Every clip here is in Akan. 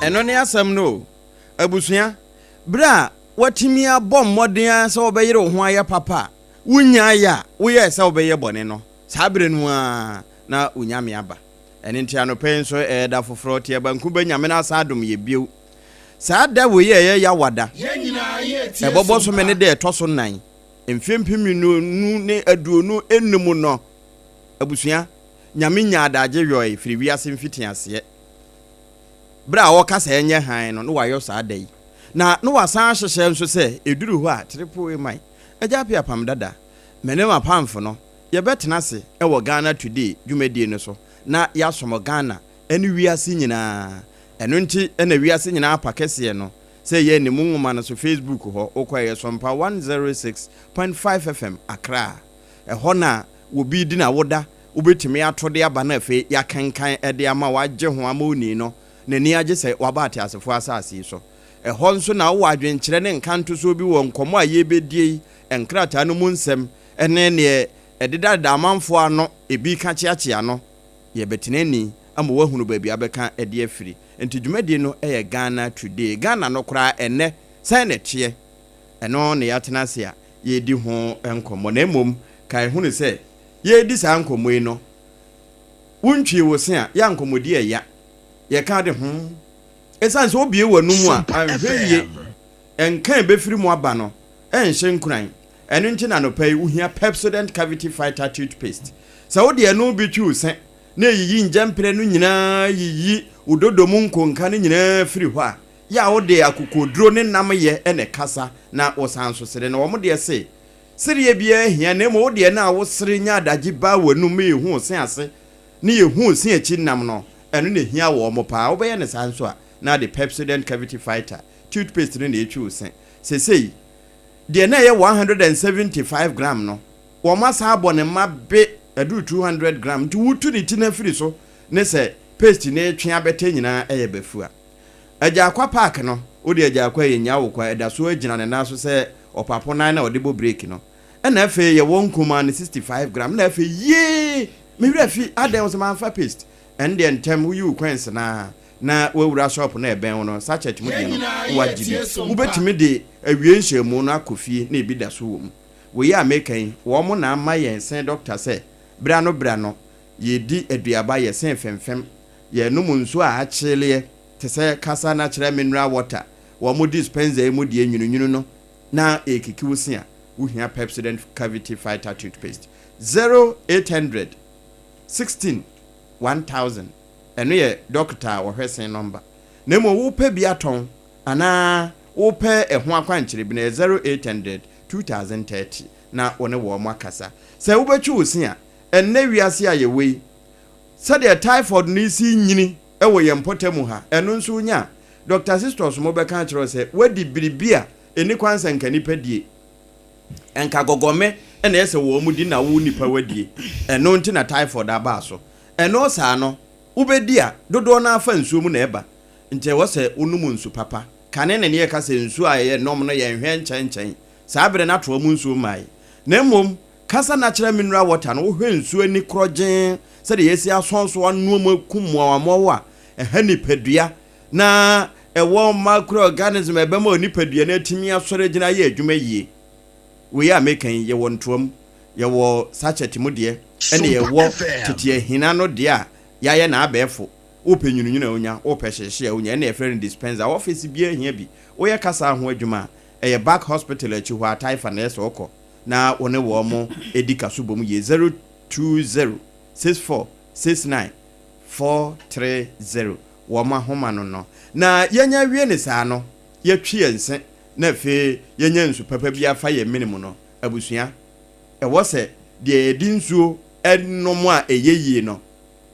Ɛno ne asɛm no o. Abusua, berɛ a woatumi abɔ mmɔden ara sɛ wobɛyere wo ho ayɛ papa a, wonyaeɛ a woyɛɛ sɛ wobɛyɛ bɔne no, saa berɛ no ara na wo Nyame aba. Ɛno nti anɔpa yi nso ɛyɛ da foforɔ, te abanku ba Nyame no asan adom yɛ bio. Saa da wei a ɛyɛ Yawa da, ɛbɔ bosome ne da ɛtɔ so nan, mfeɛ 2025 no, abusua, Nyame nyaa adagye yɔe firi wiase mfitiaseɛ. Berɛ a ɔreka sɛ ɛnyɛ hann no, na wayɔ saa da yi. Na na wasan ahyehyɛ nso sɛ ɛduru hɔ a, Triple Man, Agya Appiah Apam Dada, me ne m'apamfo no, yɛbɛtena ase wɔ Ghana Today dwumadie no so na yɛasom Ghana ne wiase nyinaa. Ɛno nti na wiase nyinaa apa kɛseɛ no sɛ yɛn ne mo nwoma no so Facebook hɔ, wokɔ a ɛyɛ Sompa 106.5 FM Accra. Ɛhɔ na obi di n'awoda, wobɛtumi ato de aba na afei yɛakenkan de ama wo agye ho ama onii no n'ani agye sɛ waba ateasefoɔ asase yi so. Ɛhɔ nso na wowɔ adwenkyerɛ ne nkantosoɔ bi wɔ nkɔmmɔ a yɛrebɛdie yi nkrataa no mu nsɛm ne neɛ ɛdedadeda amanfoɔ ano ebi ka kyeakyea no, yɛbɛtena ani ama woahunu baabi a wobɛka de afiri. Nti dwumadie no yɛ Ghana Today. Ghana no koraa ɛnnɛ sɛn na ɛteɛ? Ɛno na yɛatena ase a yɛredi ho nkɔmmɔ. Na mmom kae hunu sɛ yɛredi saa nkɔmmɔ yi no, wontwii wo se a, yɛ a nkɔmmɔdi ɛya. Yɛka ade ho. Ɛsiane sɛ wobue w'anom a, anhwɛ yie, nka a ɛbɛfiri mu aba no nhyɛ nkuran. Ɛno nti na anɔpa yi wohia Pepsodent Cavity Fighter Toothpaste. Sɛ wode ɛno bi twi wo se na ɛyiyi ngyɛmprɛ no nyinaa yiyi wo dodo mu nkonka no nyinaa firi hɔ a, yɛ a wode akokoɔduro ne nnamyɛ na ɛkasa na wosan nso sere. Na wɔn deɛ se, sereɛ biara hia na mmom wo deɛ no a wosere nya adagye ba w'anum ma yɛhu wo se ase ne yɛhu wo se akyi nnam no, ɛno na ɛhia wɔn paa. Wobɛyɛ no saa nso a, na ade Pepsodent Cavity Fighter Toothpaste no na ɛtwi wo se. Seesei, deɛ na ɛyɛ 175 gram no, wɔasan abɔ no mma be aduru 200 gram, nti wotu ne ti no afiri so ne sɛ paste no retwe abɛtɛ nyinaa ɛyɛ bafua. Agyaakwa Park no, wode Agyaakwa a yɛnnya wo kwa, ɛda so ara gyina ne nan so sɛ ɔpapo nan na ɔde bɔ breki no. Ɛna afei yɛwɔ nkumaa no 65 gram, ɛna afei yee! Me werɛ afi, adɛn wo sɛ mamfa paste? Ɛno deɛ ntɛm woyi wo coins no ara na woawura shop no a ɛbɛn wo no, sachet mu deɛ no, na woagye bi. Wobɛtumi de awie nhyiamu no akɔ fie na ebi da so wɔ mu. Wei a meka yi, wɔn na ama yɛn sen dɔkta sɛ berɛ ano berɛ ano yɛredi aduaba, yɛsen femfem, yɛnom nsuo a akyeleɛ te sɛ kasa na kyerɛ mineral water, wɔn dispenser yi mu deɛ nwununwunu no na ɛrekiki wo se a, wohia Pepsodent Cavity Fighter Toothpaste. 0800 16 1000, ɛno yɛ dɔkta a ɔhwɛ se nɔmba. Na mmom wopɛ bi atɔn anaa wopɛ ɛho akwankyerɛ bi no, ɛyɛ 0800 2030 na wo ne wɔn akasa. Sɛ wobɛtwe wo se a, ɛnnɛ wiase a yɛwɔ yi, sɛdeɛ typhoid no resi renyini wɔ yɛn mpɔtam ha, ɛno nso wonya a, Dɔkta Sistos mo bɛka akyerɛ wo sɛ woadi biribi a ɛnni kwan sɛ nka nipa die. Nka gɔgɔme na ɛyɛ sɛ wɔn di na wo nipa wadie. Ɛno nti na typhoid abaa so. Ɛno saa no, wobɛdi a, dodoɔ no ara fa nsuo mu na ɛba. Nti ɛwɔ sɛ wonom nsu papa. Kane na ne yɛka sɛ nsuo a yɛnom no yɛnhwɛ nkyɛnkyɛn. Saa berɛ no atoa mu nsuo mmae. Na mmom, kasa natural mineral water no, wohwɛ nsuo ani korɔgyenn sɛdeɛ yɛasi asɔn so anoa mu akum mmoawammoawa a ɛha nipadua na ɛwɔ microorganism a ɛbɛma onipadua no atumi asɔre agyina ayɛ adwuma yie. Wei a meka yi, yɛwɔ ntoa mu, yɛwɔ sachet mu deɛ, ɛna yɛwɔ tete ahina no deɛ a yɛayɛ no abɛɛfo. Wopɛ nwununwunu a wonya, wopɛ hyehyee a wonya, ɛna yɛfrɛ no dispenser. Ɔfese biara hia bi. Woyɛ kasa ho adwuma a, ɛyɛ Back Hospital akyi hɔ a, Taifa na ɛyɛ sɛ wokɔ na wo ne wɔn di kaso bom yie. 020 64 69 430 wɔn ahoma no no. Na yɛnya wie no saa no, yɛtwe yɛn se na afei yɛnya nsu papa bi afa yɛn mene mu no, abusua, ɛwɔ sɛ deɛ yɛde nsuo nom a ɛyɛ yie no,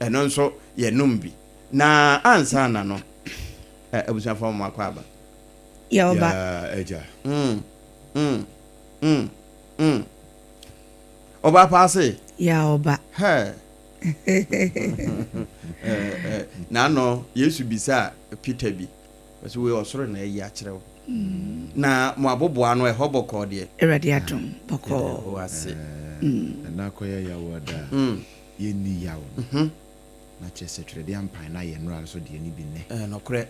ɛno nso yɛnom bi. Na ansa na no, abusuafoɔ mo akɔ aba. Yɛ ɔba. Yaa agya. Mm, mm, mm, mm. Ɔba paa se. Yaa ɔba. Hɛɛ. N'ano Yesu bisaa Peter bi, ɔse wei ɔsoro na ayi akyerɛ wo. Na mo aboboa ano ɛhɔ bɔkɔɔ deɛ. Awurade adom bɔkɔɔ. Yɛda Yehowa ase. Ɛna akɔyɛ yaw da a yɛnni yaw no, na kyerɛ sɛ Twɛdeɛ ampan na ayɛ nnora nso deɛ no bi nnɛ. Ɛyɛ nokorɛ.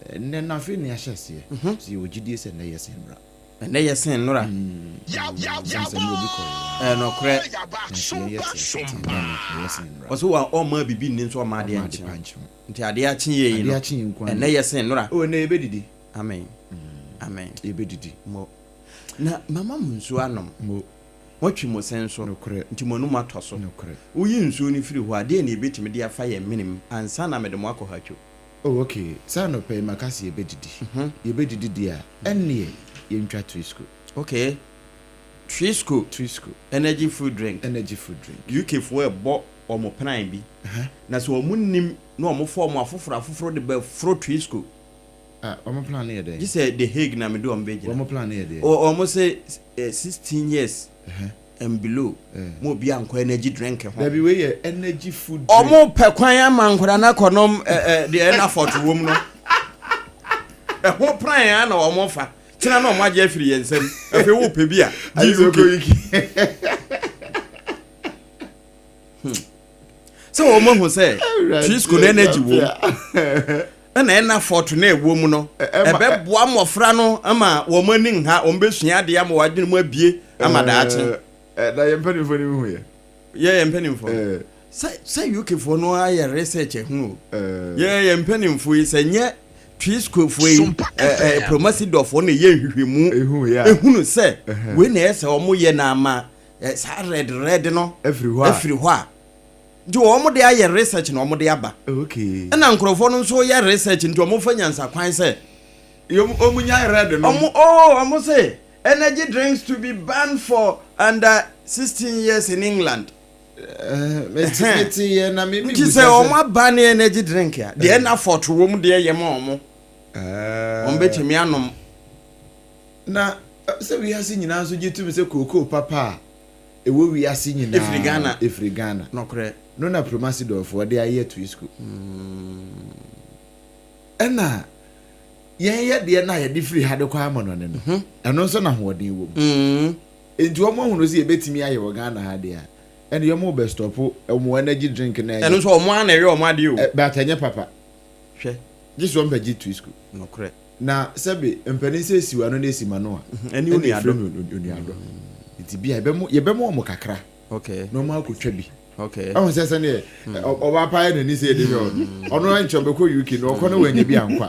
Ɛnnɛ no afei na yɛahyɛ aseɛ. So yɛwɔ gyidie sɛ ɛnnɛ yɛ sen nnora. Ɛnnɛ yɛ sen nnora. Ɛsiane sɛ nnora bi kɔeɛ. Ɛyɛ nokorɛ. Nanso yɛn yɛ te ase nti ɛnnɛ no ɛyɛ sen nnora. Ɔse wa ɔmma biribi nni nso ɔmma adeɛ nkye wo. Nti adeɛ akye yie yi no, ɛnnɛ yɛ sen nnora. Oh ɛnnɛ yɛbɛdidi. Amen. Amen. Yɛbɛdidi. Mo. Na mama mo nsuo anom. Mo. Moatwi mo se nso. Nokorɛ. Nti mo anom atɔ so. Nokorɛ. Woyi nsuo no firi hɔ a, deɛn na yɛbɛtumi de afa yɛn menem ansa na mede mo akɔ Hatcho? Oh ok, sɛ anɔpa yi maka sɛ yɛbɛdidi, yɛbɛdidi deɛ a, ɛnneɛ yɛntwa Twisco. Ok, Twisco. Twisco. Energy food drink. Energy food drink. UK foɔ ɛbɔ wɔn plan bi, na sɛ wɔn nnim na wɔn fa wɔn afoforo afoforo de bɛ foro Twisco. Ah, wɔn plan no yɛ dɛn? Gye sɛ The Hague na mede wɔn bɛgyina. Wɔn plan no yɛ deɛn? Wɔn se 16 years. And below mo obi ankɔ energy drink ho. Dabi wei yɛ energy food drink. Ɔmo pɛ kwan ama nkwadaa no akɔnom ɛ ɛ deɛ ɛna fɔt wom no. Ɛho pran a na ɔmo fa. Kyena na ɔmo agye afiri yɛn nsam. Afei wo pɛ bi a gye UK. Hmm. Sɛ wɔn ahu sɛ Trisco no energy wom. Ɛna ɛna fɔto no a ɛwɔ mu no, ɛbɛboa mmɔfra no ma wɔn ani nha, wɔn bɛsua adeɛ ama wɔn adwene mu abie ama daakye. Na yɛn mpanimfoɔ no hu yɛ. Yɛ yɛn mpanimfoɔ. Sɛ sɛ UK foɔ no ayɛ research ɛho o. Yɛ yɛn mpanimfoɔ yi sɛ nyɛ Twisco foɔ yi ɛɛ Promasidor foɔ na ɛyɛ nhwehwɛmu ehunu sɛ wei na ɛyɛ sɛ wɔn yɛ na ama saa red red no afiri hɔ a. Nti wɔn de ayɛ research na wɔn de aba. Okay. Ɛna nkurɔfoɔ no nso yɛ research nti wɔn fa nyansa kwan sɛ. Wɔn nya red no. Wɔn oh wɔn se energy drinks to be banned for under 16 years in England. Mete mete yɛ na me mi Nti sɛ wɔn aba ne energy drink a deɛ ɛna fɔto wɔm deɛ yɛ ma wɔn. Wɔn bɛtumi anom. Na sɛ wiase nyinaa nso gye tumi sɛ kookoo papa a. Ɛwɔ wiase nyinaa Ɛfiri Ghana. Ɛfiri Ghana. Nokorɛ. No na Promasidorfoɔ de ayɛ Twisco. Ɛna yɛn yɛ deɛ no a yɛde firi ha de kɔ amanɔne no, ɛno nso na ahoɔden wɔ mu. Enti wɔn ahunu sɛ yɛbɛtumi ayɛ wɔ Ghana ha deɛ a, ɛnna wɔn bɛ stop wɔn energy drink no. Ɛno nso wɔn ara na ɛyɛ wɔn adeɛ o. But ɛnyɛ papa. Hwɛ. Gye sɛ wɔn bɛgye Twisco. Nokorɛ. Na sɛbe mpanin sɛ esiw ano na esi ma no a, ɛne ɛna efrɛ no onuadɔ. Nti bi a yɛbɛmo yɛbɛma wɔn kakra Okay. na wɔn akotwa bi. Okay. Ɛho sɛ sɛdeɛ ɔbaa paa yɛ n'ani sɛ yɛde hwɛ ɔno. Ɔno nkyɛ ɔbɛkɔ UK na ɔkɔ na wanya bi ankɔ a.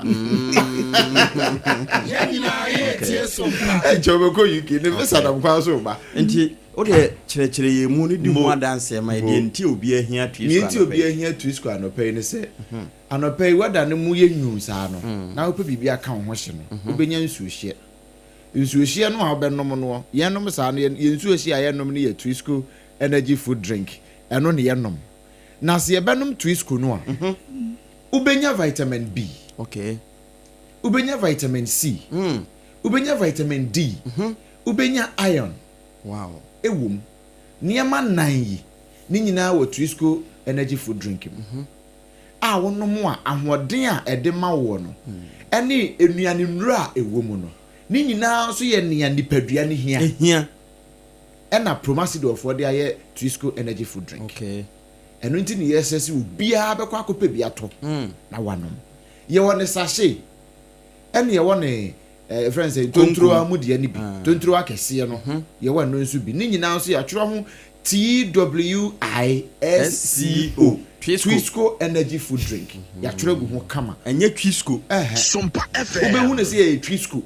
Ɛnkyɛ ɔbɛkɔ UK ne visa nam kwan so ba. Nti wo deɛ kyerɛkyerɛ yɛn mu ne di ho adanseɛ ma yɛ deɛ nti a obiara hia Nea Twisco nti anɔpa yi. obiara hia Twisco anɔpa yi ne sɛ Anɔpa yi weather no mu yɛ nwunu saa no, na wopɛ biribi aka wo ho hye no, wobɛnya nsuohyeɛ. Nsuohyeɛ no a wobɛnom noɔ, yɛnom saa no, yɛn nsuohyeɛ a yɛnom no yɛ Twisco Energy Food Drink, ɛno ne yɛnom. Na sɛ yɛbɛnom Twisco no a, wobɛnya vitamin B, wobɛnya vitamin C, wobɛnya vitamin D, wobɛnya iron wɔ mu. Nneɛma nnan yi, ne nyinaa wɔ Twisco Energy Food Drink mu. a wonom a, ahoɔden a ɛde ma woɔ no, ne nnuanennuro a ɛwɔ mu no, ne nyinaa nso yɛ nea nipadua no hia. Hia. Ɛna Promasidorfoɔ de ayɛ Twisco Energy Food Drink. Okay. Ɛno nti na yɛsrɛ sɛ obiara bɛkɔ akɔpɛ bi atɔ na wanom. Yɛwɔ ne sachet, ɛna yɛwɔ ne yɛfrɛ no sɛ ntontorowa mu deɛ no bi, ntontorowa akɛseɛ no, yɛwɔ ɛno nso bi. Ne nyinaa nso yɛatwerɛ ho TWISCO, Twisco Energy Food Drink. Yɛatwerɛ agu ho kama. Ɛnyɛ Twisco. Ɛhɛ. Wobɛhu no sɛ ɛyɛ Twisco,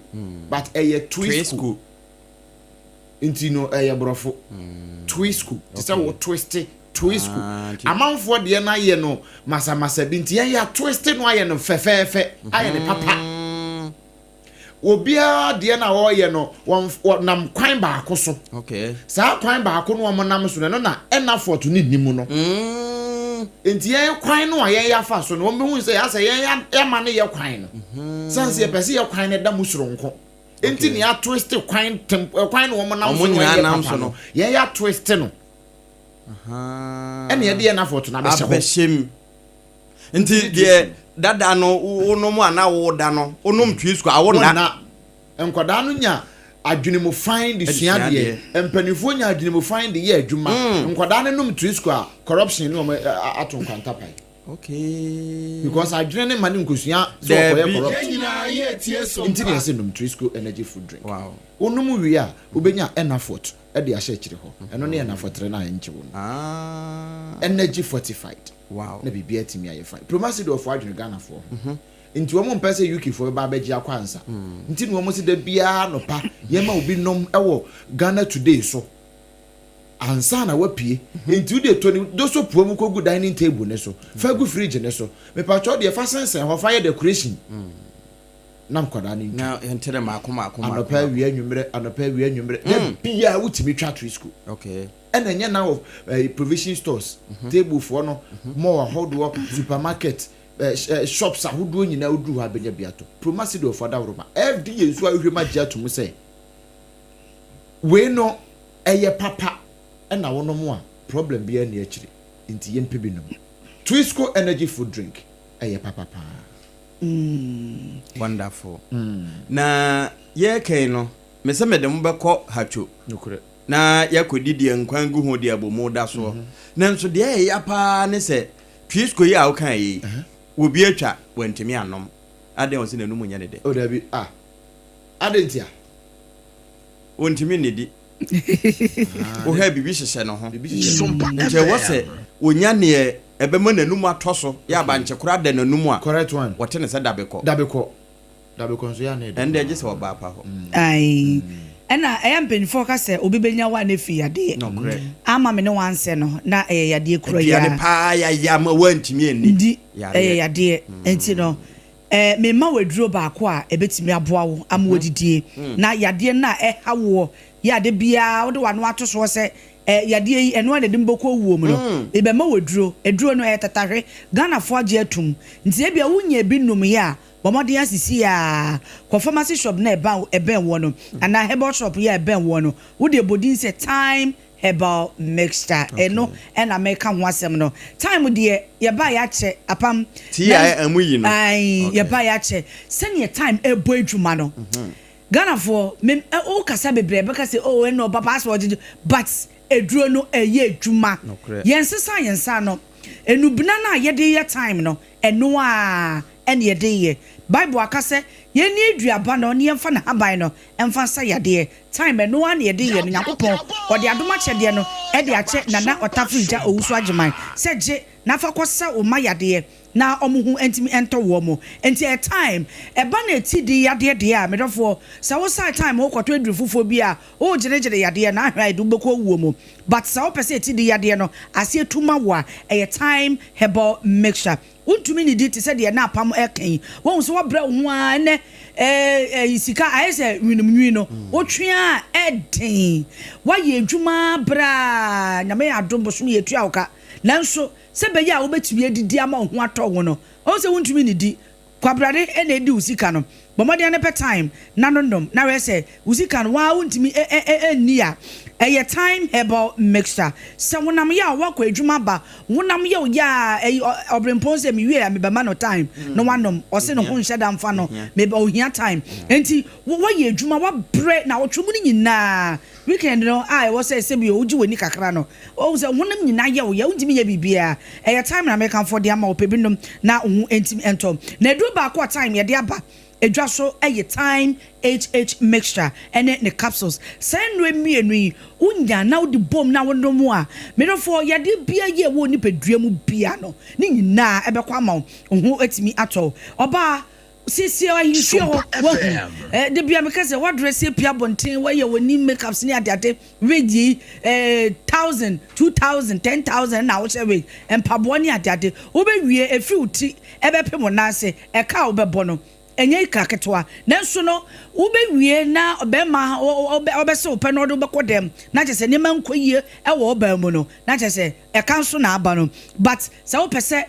but ɛyɛ Twisco. Nti no ɛyɛ borɔfo. Twisco, te sɛ wo twiste, Twisco. Amanfoɔ deɛ no ayɛ no masamasa bi, nti yɛn yɛatwiste no ayɛ no fɛfɛɛfɛ, ayɛ no papa. Obiara deɛ na ɔreyɛ no, wɔnam kwan baako so. Okay. Saa kwan baako no wɔn nam so no, ɛno na ɛna fort no nni mu no. Nti yɛn kwan no a yɛn yɛafa so no, wɔn bɛhu sɛ asɛ yɛn yɛama no yɛ kwan no. San sɛ yɛpɛ sɛ yɛ kwan no da mu soronko. Nti ne yɛatwist kwan tem kwan no wɔn nam so no yɛ papa no. Yɛn yɛatwist no. Ɛna yɛde yɛn effort no abɛhyɛ hɔ. Abɛhyɛ mu. Nti deɛ dada no wonom a na woda no, wonom Twisco a wonna. Wonna. Nkwadaa no nya adwene mu fann de sua adeɛ. Mpanimfoɔ nya adwene mu fann de yɛ adwuma. Nkwadaa no nom Twisco a, corruption ne wɔn ato nkwanta pae. Because adwene ne ma ne nkosua sɛ ɔkɔyɛ Daabi. corrupt. Nti ne yɛsɛ nom Twisco Energy Food Drink. Wonom wie a, wobɛnya Enafort ɛde ahyɛ akyire hɔ. Ɛno ne Enafort no a ɛnkye wo no. Energy fortified. Na biribi atumi ayɛ fine. Promasidorfoɔ adwene Ghanafoɔ ho, nti wɔn mpɛ sɛ UK foɔ bɛba abɛgye akɔ ansa, nti na wɔn si da biara nɔpa yɛma obi nom ɛwɔ Ghana Today so ansa na wapue. Nti wode tɔ ne doso pua mu kɔgu dining table ne so, fa gu fridge ne so, mepatwɛ deɛ fa sensɛn hɔ, fa yɛ decoration na nkwadaa ne ntwa. Na yɛntere maako maako maako. Anɔpa, awia, anwummerɛ, anɔpa, awia, anwummerɛ, da biara wotumi twa Twisco. Ɛna ɛnyɛ na wɔ provision stores, table foɔ no, mall ahodoɔ, supermarket, shops ahodoɔ nyinaa, woduru hɔ abɛnya bi atɔ. Promasidor fo adaworoma, FDA nso ahwehwɛ mu agye ato mu sɛ wei no ɛyɛ papa, ɛna wɔnom a problem biara ni akyire, nti yɛmpɛ bi nom. Twisco Energy Food Drink ɛyɛ papa paa. Wonderful. Na yɛkɛn no, me sɛ mede mo bɛkɔ Hatwo na yɛkɔdi deɛ nkwan gu ho deɛ abɔmu da soɔ. Nanso deɛ ɛyɛ paa ne sɛ Twisco yi a woka yi, obi atwa wantumi anom adeɛ, wɔ sɛ n'anum nyɛ ne dɛ. O dabi, ah, ade nti a? Wɔntumi nnidi. Wohwɛ, biribi hyehyɛ ne ho. Biribi hyehyɛ. Nti ɛwɔ sɛ wɔnya neɛ ɛbɛma n'anum atɔ so yɛ abankye koraa da n'anum a Correct one. wɔte ne sɛ dabekɔ. Dabekɔ, dabekɔ nso yɛ ana ɛdɛ. Ɛno deɛ, gye sɛ ɔbaa pa hɔ. Ayi, ɛna ɛyɛ mpanyinfoɔ ka sɛ obi bɛnya wa ne fi yadeɛ ama me ne wansɛ no na ɛyɛ yadeɛ kuro yi aduane a paa yɛayɛ ama woantumi anni. Ndi. Yareɛ. Ɛyɛ yadeɛ, nti no mema wɔ aduro baako a ɛbɛtumi aboa wo ama wɔdidie na yadeɛ no a ɛha woɔ yɛ ade biara wode w'ano ato soɔ sɛ yadeɛ yi ɛno a na ɛde mbɔkɔ wuo mu no, mebɛma wɔ aduro. Aduro no ɛyɛ tatahwe, Ghanafoɔ agye atum, nti ebia wonya bi nom yɛ a, bɔ mmɔden asisi a kɔ pharmacy shop na ɛba ɛbɛn wɔ no anaa herbal shop yɛ a ɛbɛn wɔ no, wode ebodin sɛ Time Herbal Mixture. Ɛno ɛna mɛka ho asɛm no. Time deɛ, yɛba yɛakyɛ apam. Tii a ɛmu yi no. Ayi, yɛba yɛakyɛ sɛneɛ Time ɛbɔ adwuma no. Ghanafoɔ mem ɛ wokasa bebree bɛka sɛ, oh, ɛna ɔba paa sɛ ɔgyegye, but eduro no ɛyɛ adwuma. Yɛn sesa yɛn nsa no, enubena no a yɛde yɛ Time no, ɛno a ɛna yɛde yɛ. Bible aka sɛ yɛni aduaba no ne yɛmfa n'ahaban no ɛmfa nsa yadeɛ. Time ɛno a na yɛde yɛ no. Nyankopɔn ɔde adom akyɛdeɛ no ɛde akyɛ Nana Ɔtafo Gya Owusu Agyeman sɛ gye nafa kɔsa wo ma yadeɛ na ɔmo ho ntumi ɛntɔ wɔ mo. Nti ɛ Time ɛba na eti di yadeɛ deɛ a, medɔfoɔ, sɛ wosa Time wokɔtɔ aduru foforɔ bi a wogyinagyina yadeɛ na ahwɛ a yɛde wobɛkɔ owuo mu, but sɛ wopɛ sɛ eti di yadeɛ no aseɛ tu ma wo a, ɛyɛ Time Herbal Mixture. Wontumi nidi te sɛ deɛ na apam ɛka yi, wɔn sɛ wɔbrɛ wo ho a, ɛnɛ ɛɛ sika ayɛ sɛ nwinum nwi no wotwe a ɛden. Wayɛ adwuma braa, Nyame yɛ adom, bosom yɛ tua wo ka, nanso sɛ bɛyɛ a wobɛtumi adidi ama wo ho atɔ wo no, ɔn sɛ wontumi nidi. Kwabrade ɛna edi wo sika no, bɔ mmɔden no pɛ Time na no nom na wɛ sɛ wo sika no waa wontumi ɛ ɛ ɛnni a, ɛyɛ Time Herbal Mixture. Sɛ honam yɛ a, wakɔ adwuma ba, honam yɛ wo yɛ a, ɛyi ɔbrempɔn sɛ mewie a mebɛma no Time na wanom. Ɔse ne ho nhyɛ da mfa no, mebɛ ohia Time. Nti wɔyɛ adwuma wabrɛ na ɔtwe mu no nyinaa, weekend no a ɛwɔ sɛ sɛbi wogye w'ani kakra no, ɔhu sɛ honam nyinaa yɛ wo yɛ, wontumi yɛ biribiara. Ɛyɛ Time na mekamfo de ama wo. Pɛ bi nom na wo ho ntumi ɛntɔ. Na aduro baako a Time yɛde aba edwa so ɛyɛ Time HH Mixture ɛne ne capsules. Saa nnuro mmienu yi, wonya na wode bom na wonom a, medɔfoɔ, yɛde bia yɛ wɔ nipadua mu bia no ne nyinaa ɛbɛkɔ ama wo, wo ho atumi atɔ. Ɔbaa, siesie ahemfie hɔ, wahu de bia meka sɛ wadress apia abɔnten, wayɛ w'anim makeups ne adeade, wig yi 1,000, 2,000, 10,000 na wohyɛ wig, mpaboa ne adeade, wobɛwie efi wo ti ɛbɛpem wo nan ase, ɛka a wobɛbɔ no ɛnyɛ ka ketewa. Nanso no wobɛwie na bɛrima ɔbɛsɛ wo pɛ na ɔde wobɛkɔ dɛm na kyerɛ sɛ nneɛma nkɔ yie ɛwɔ ɔbaa mu no, na kyerɛ sɛ ɛka nso na aba no. But sɛ wopɛ sɛ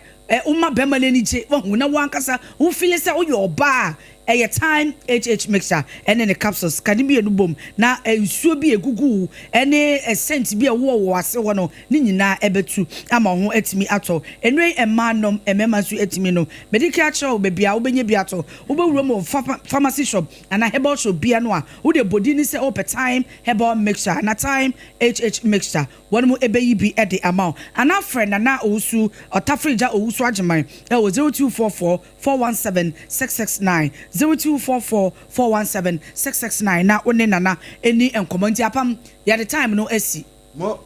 woma bɛrima no ani gye, wahu na wankasa wofeel sɛ woyɛ ɔbaa a. Ɛyɛ Thyme HH mixture ɛne ne capsules. Ka ne mmienu bom na nsuo bi a ɛgugu wo ɛne scent bi a ɛwowɔ wɔ ase hɔ no ne nyinaa ɛbɛtu ama wo ho atumi atɔ. Nnuro yi mmaa nom, mmarima nso tumi nom. Mede kan akyerɛ wo baabi a wobɛnya bi atɔ. Wobɛwura mu wɔ pharmacy shop anaa herbal shop biara no a, wode bɔ din sɛ wopɛ Thyme herbal mixture anaa Thyme HH mixture. Wɔnom bɛyi bi de ama wo. Anaa frɛ Nana Owusu, Ɔtafrigya Owusu Agyeman wɔ 0244 417 669, 0244 417 669 na wo ne Nana nni nkɔmmɔ. Nti apam, yɛde time no asi. Mo,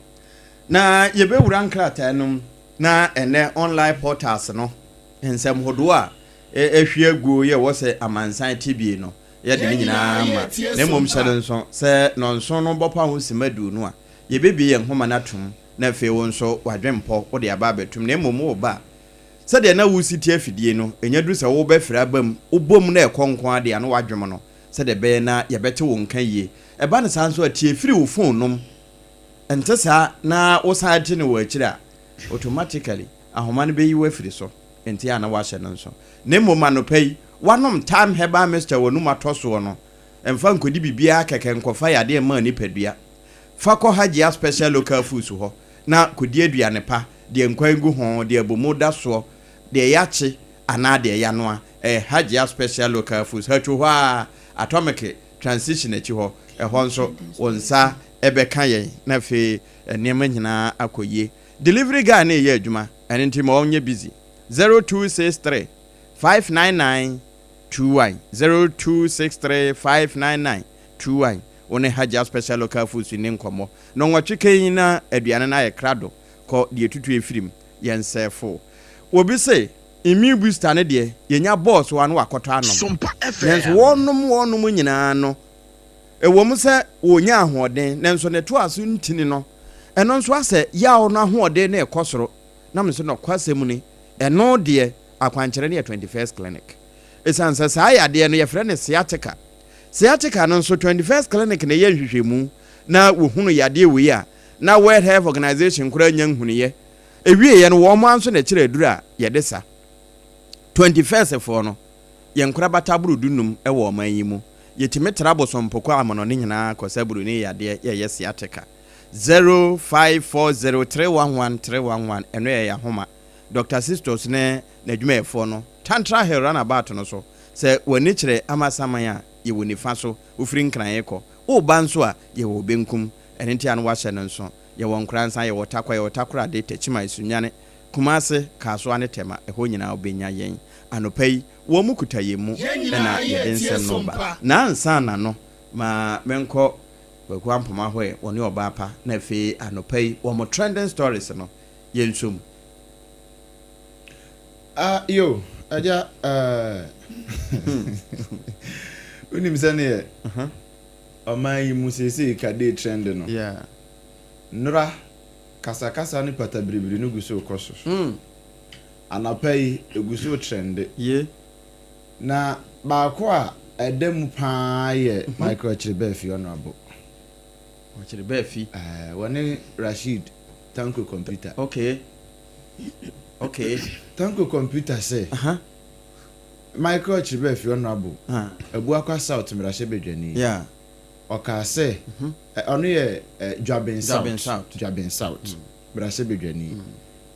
na yɛbɛwura nkrataa no mu na ɛnnɛ online portals no nsɛm hodoɔ a ɛhwie aguo yɛ wɔ sɛ amansan tebie no yɛde ne nyinaa ma na mmom hyɛ no nso sɛ nɔnson no bɔpa ho sima du no a yɛbɛbie yɛn nhoma no atom na afei wo nso w'adwempɔ wode aba abɛtom na mmom wo ba a sɛdeɛ na woresi te afidie no ɛnya duru sɛ wobɛfiri aba mu wobɔ mu na ɛkɔ nko ara deɛ a na w'adwem no sɛdeɛ ɛbɛyɛ na yɛbɛte wo nka yie ɛba no saa nso a tie firi wo phone nom ɛnte saa na wosan te no wɔ akyire a automatically ahoma no bɛyi wo afiri so nti a na woahyɛ no nso na mmom anɔpa yi woanom Thyme Herbal Mixture w'anum atɔ soɔ no mfa nkɔdi biribiara kɛkɛ nkɔfa yadeɛ mma nipadua Fa kɔ Hajia Special Local Foods hɔ na kɔdi aduane pa, deɛ nkwan gu ho, deɛ abomu da soɔ, deɛ yɛakye anaa deɛ yɛanoa. Ɛyɛ Hajia Special Local Foods, Hatcho hɔ ara, Atomic Transition akyi hɔ. Ɛhɔ nso, wo nsa bɛka yɛn na afei nneɛma nyinaa akɔ yie. Delivery guy no reyɛ adwuma, ɛno nti ma ɔnyɛ busy. 0263 599 21, 0263 599 21. Wo ne Hajia Special Local Foods nni nkɔmmɔ. Nnɔnwɔtwe kann na aduane no ayɛ krado. Kɔ deɛ tutu afiri mu. Yɛnsɛɛfo. Obi se, Immune booster no deɛ, yɛnya bɔɔ so a na wakɔtɔ anom. Nanso wɔnom wɔnom nyinaa no, ɛwom sɛ wɔnya ahoɔden, nanso ne toa so ntini no, ɛno nso asɛ yaw no ahoɔden no rekɔ soro. Na me nso nɔkwasɛm ni, ɛno deɛ akwankyerɛ no yɛ 21st Clinic. Ɛsiane sɛ saa yadeɛ no yɛfrɛ no sciatica. Sciatica no nso 21st Clinic na ɛyɛ nhwehwɛmu na wɔhunu yadeɛ wei a na World Health Organization koraa nnya nhunuiɛ. Ɛwieɛ no wɔn ara nso na ɛkyerɛ aduro a yɛde sa. 21st foɔ no, yɛn nkorabata aboro dunum wɔ ɔman yi mu. Yɛtumi tra Bosompokɔ amonɔne nyinaa kɔ sa buroni yadeɛ yɛyɛ sciatica. 0540311311 ɛno yɛ yɛn ahoma. Dɔkta Sistos ne n'adwumayɛfoɔ no, Tantra Hill Runabout no so. Sɛ w'ani kyerɛ Amasaman a, yɛwɔ nifa so, wofiri Nkran rekɔ. Woreba nso a, yɛwɔ benkum. Ɛno nti a na woahyɛ no nso. Yɛwɔ Nkoransa, yɛwɔ Tarkwa, yɛwɔ Takoradi, Techiman, Sunyani, Kumasi, Kasoa ne Tema. Ɛhɔ nyinaa wobɛnya yɛn. Anɔpa yi, wɔn kuta yɛn mu na yɛde nsɛm no reba. Na ansa na no, ma menkɔ Kwaku Ampoma hɔ ɛ, wɔne ɔbaa pa, na afei anɔpa yi, wɔn trending stories no, yɛnsɔ mu. Ah yo, agya eh, wonim sɛneɛ ɔman yi mu seesei kadee trend no, nnora kasakasa ne patabiribiri no gu so rekɔ so. Anɔpa yi, ɛgu so retrɛnde. Na baako a ɛda mu pa ara yɛ Michael Kyerебɛɛfi Honourable. Ɔkyerebɛɛfi. Eh, wɔne Rasheed Tanko Computer. Okay. Okay. Tanko Computer sɛ. Uh -huh. Michael Kyerebɛɛfi Honourable. Uh -huh. Abuakwa South mmarahyɛbadwani. Yeah. Ɔkaa sɛ, mm -hmm. ɔno yɛ eh, Dwaben South. Dwaben South. Dwaben South. Mm. Mmarahyɛbadwani. Mm.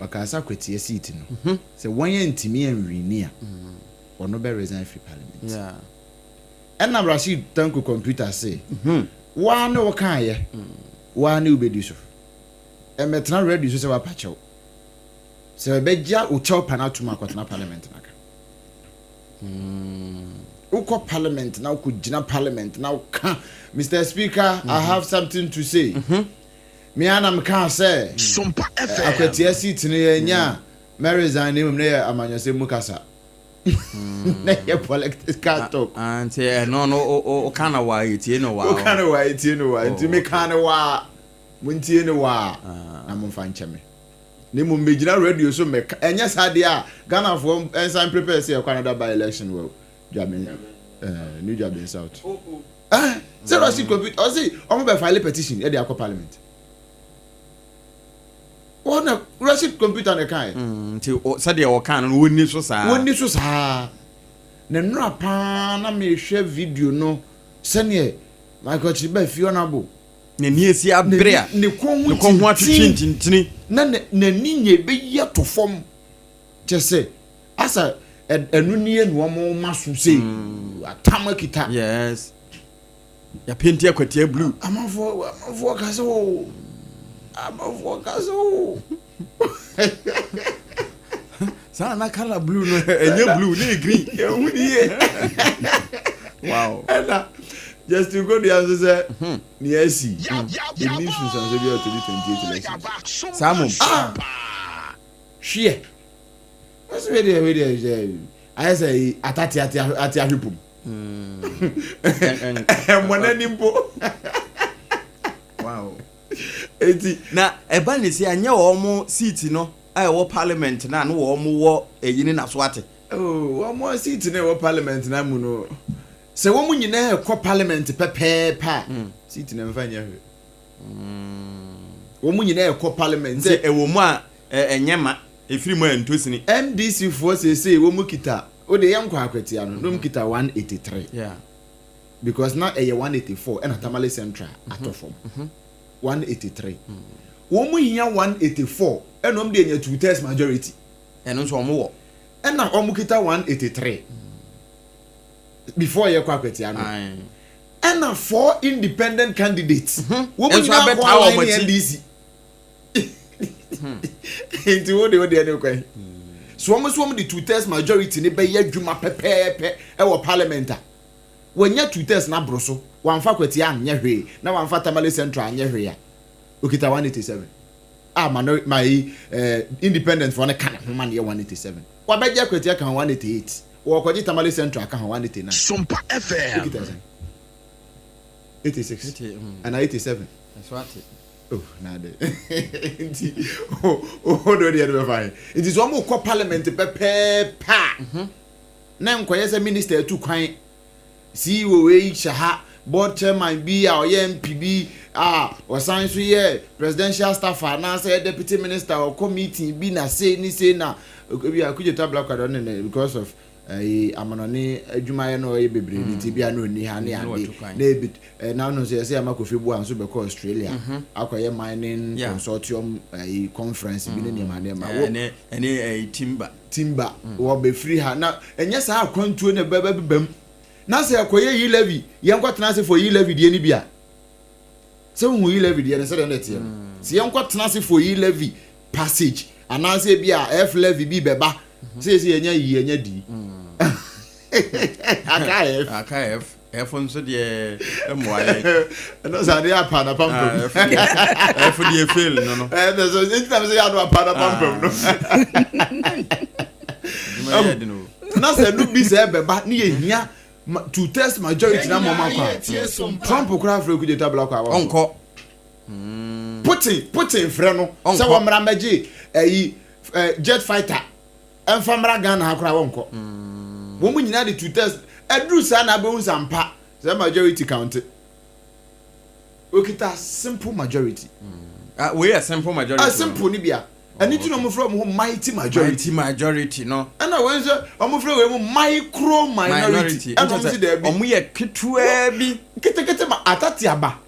Ɔkaa sɛ akwatia seat no. Mm -hmm. Sɛ wɔn antumi anwini a, mm. ɔno bɛ resign firi parliament. Yeah. Ɛna Rasheed Tanko Computer se, Wo ara ne wo kaeɛ, wo ara ne wobɛdi so. Mmɛtena radio so sɛ woapa kyɛw. Sɛ bɛgya wo kyɛw pa no atom a, kɔtena parliament na ka. Wokɔ parliament na wokɔgyina parliament na woka, Mister Speaker, I have something to say. Me ara na mekaa sɛ, Akwatia seat no yɛannya a, mɛresign na mmom na ɛyɛ amanyɔsɛm mu kasa. na yɛ political talk. Ah, nti ɛno no o ka na wa etie no wa. O ka no wa etie no wa. Nti me ka no wa. Mo ntie no wa. Na mo nfa nkyɛ me. Na mmom megyina radio so mɛka ɛnyɛ saa deɛ a Ghanafoɔ nsan prepare sɛ yɛkɔ another by election wɔ Dwaben eh, New Dwaben South. Eh, sɛ Rashid Kofi ɔse ɔmo bɛ file petition ɛde akɔ parliament. Wɔn na Rashid computer na ɛkaeɛ. Nti sɛdeɛ wɔkaa no no wɔnni so saa. Wɔnni so saa. Na nnora paa na mehwɛ video no sɛneɛ Michael Kyiriba fie ɔnabo. N'ani asi abere a ne kɔn ho ne kɔn ho atwetwe ntintini. Na n'ani nyɛ bɛyi ato fam. Kyɛ sɛ asa ɛno nie na wɔn ma so sei atam akita. Yes. Yɛapenti akwatia blue. Amanfoɔ amanfoɔ kasa o. Amanfoɔ kasa o. Saa na color blue no ɛnyɛ blue ne yɛ green. Ehu ni yie. Wow. Ɛna Justin Kodua nso sɛ nea asi ɛni nsunsuansoɔ bi a 2028 elections. Saa mom. Ah! Hweɛ. Ɛsɛ wei deɛ wei deɛ sɛ ayɛ sɛ atate ate ate ahwe pom. Ɛmmɔ n'ani mpo. Wow. Eti. Na ɛba ne sɛ anyɛ wɔn seat no a ɛwɔ parliament no a na wɔn wɔ ɛyi ne naso ate. Oh, wɔn seat no ɛwɔ parliament na mu no sɛ wɔn nyinaa ɛkɔ parliament pɛpɛɛpɛ a seat no mfa nyɛ hwee. Wɔn nyinaa ɛkɔ parliament. Nti ɛwɔ mu a ɛnyɛ ma efiri mu a ɛntɔ sini. NDC foɔ seesei wɔn kita o de yɛn nkɔ akwatia no na wɔn kita 183. Yeah. Because na ɛyɛ 184 ɛna Tamale Central atɔ fam. 183. Wɔn hia 184 ɛna wɔn de anya two thirds majority. Ɛno nso wɔn wɔ. Ɛna wɔn kita 183. Before yɛ kɔ akwatia no. Ɛna four independent candidates. Wɔn nyinaa kɔ align ne NDC. Nti wo de wo deɛ ne kwan. So wɔn nso wɔn de two thirds majority ne bɛyɛ adwuma pɛpɛɛpɛ ɛwɔ parliament a. Wɔnya two thirds na aboro so. Wɔamfa akwatia anyɛ hwee na wɔamfa Tamale Central anyɛ hwee a. Okita 187. A ma no ma yi independent foɔ no ka ne ho ma ne yɛ 187. Wabɛgye akwatia ka ho 188. Wɔkɔgye Tamale Central ka ho 189. Sompa FM. Okita sɛn? 86. Ana 87. Ɛso ate. Oh, na de. Nti o do deɛ no bɛfa he. Nti sɛ wɔn kɔ parliament pɛpɛɛpɛ a na nkɔyɛ sɛ minister atu kwan CEO wei hyɛ ha board chairman bi a ɔyɛ MP bi a ɔsan so yɛ presidential staff anaasɛ deputy minister ɔkɔ meeting bi na sei ne sei na ebi a Okudzeto Ablakwa ɔne ne because of ɛyi amanɔne adwumayɛ no ɔyɛ bebree ne ti bi a na ɔni ha ne ade na ebi na ɔno nso yɛsɛ ama Kofi Boa nso bɛkɔ Australia akɔyɛ mining consortium ɛyi conference bi ne nneɛma nneɛma. Ɛne ɛne ɛyi timber. Timber wɔ bɛfiri ha na ɛnyɛ saa akwantuo na ɛbɛbɛ bɛm na sɛ ɛkɔyɛ yi levy yɛn kɔ tena ase for yi levy deɛ ni bi a sɛ wohu yi levy deɛ no sɛdeɛ na ɛteɛ no sɛ yɛn kɔ tena ase for yi levy passage anaasɛ bi a F levy bi bɛba sɛ yɛsɛ yɛnya yi yɛnya di aka F aka F F nso deɛ ɛmmoa yɛ ɛno sɛ adeɛ apa na pampam F deɛ fail no no ɛnɛ so nti na sɛ yɛ ano apa na pampam no na sɛ no bi sɛ ɛbɛba ne yɛhia two thirds majority na mɔma kɔ a Trump koraa frɛ Okudzeto Ablakwa a ɔnkɔ Putin frɛ no sɛ wɔmmra mmɛgye ɛyi jet fighter ɛmfa mmra Ghana ha koraa wɔnkɔ. Wɔn mu nyinaa de two thirds ɛduru saa na abɛhu sɛ ampa sɛ majority count. Okita simple majority. Wei yɛ simple majority. Ah, simple ni bia. Ɛni ti na wɔn frɛ wɔn ho mighty majority. Mighty majority no. Ɛna wɔn nso wɔn frɛ wɔn mu micro minority. Ɛna wɔn si dɛbi. Wɔn yɛ ketewa bi. Ketekete ma atatea ba.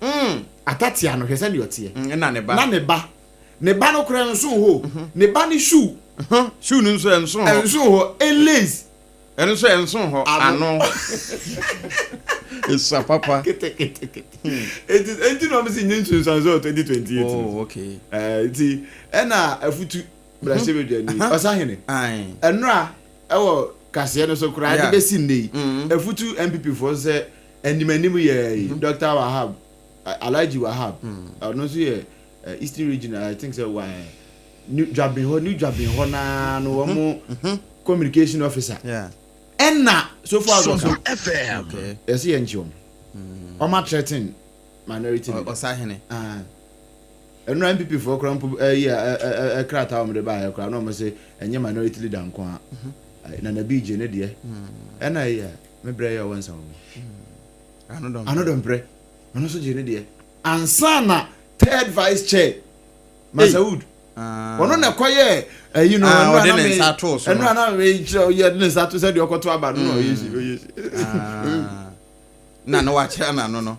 Atatea no hwɛ sɛ deɛ ɔteɛ. Ɛna ne ba. Na ne ba. Ne ba no kora nso hɔ. Ne ba ne shoe. Shoe no nso nso hɔ. Nso hɔ. Elays. Ɛno nso nso hɔ. Ano. Esua papa. Ketekete. Eti eti na wɔn si nye nsunsuanso wɔ 2028. Oh okay. Eti ɛna afutu mmarahyɛbadwani ɔsahene. Ɛnora ɛwɔ kaseɛ no so koraa de bɛsi nne yi. Afutu NPP foɔ sɛ anim anim yɛ Dr. Wahab Alhaji Wahab ɔno nso yɛ Eastern Region I think sɛ wa New Dwabin hɔ New Dwabin hɔ naa no wɔn communication officer. Ɛna so far as ɔka yɛsɛ yɛn nkyi wɔn. Ɔma threaten minority leader. Ɔsahene. Ɛnura NPP foɔ koraa mpo ɛyi ɛkrataa wɔn de ba ayɛ koraa na wɔn sɛ ɛnyɛ minority leader nko a. Nana bi gye ne deɛ. Ɛna ɛyi a me brɛ yɛ ɔwɔ nsa wɔn. Anodɔmprɛ. Ɔno nso gye ne deɛ. Ansa na third vice chair Masaud. Ɔno na ɛkɔyɛ ɛyi no. Ah, ɛno a ɔde na ne me- nsa too so ɛno no. a na mekyerɛ yɛ de ne nsa to sɛ deɛ ɔkɔto aba no na ɔyɛ si ɔyɛ si. Ah. Na na wakyerɛ n'ano no.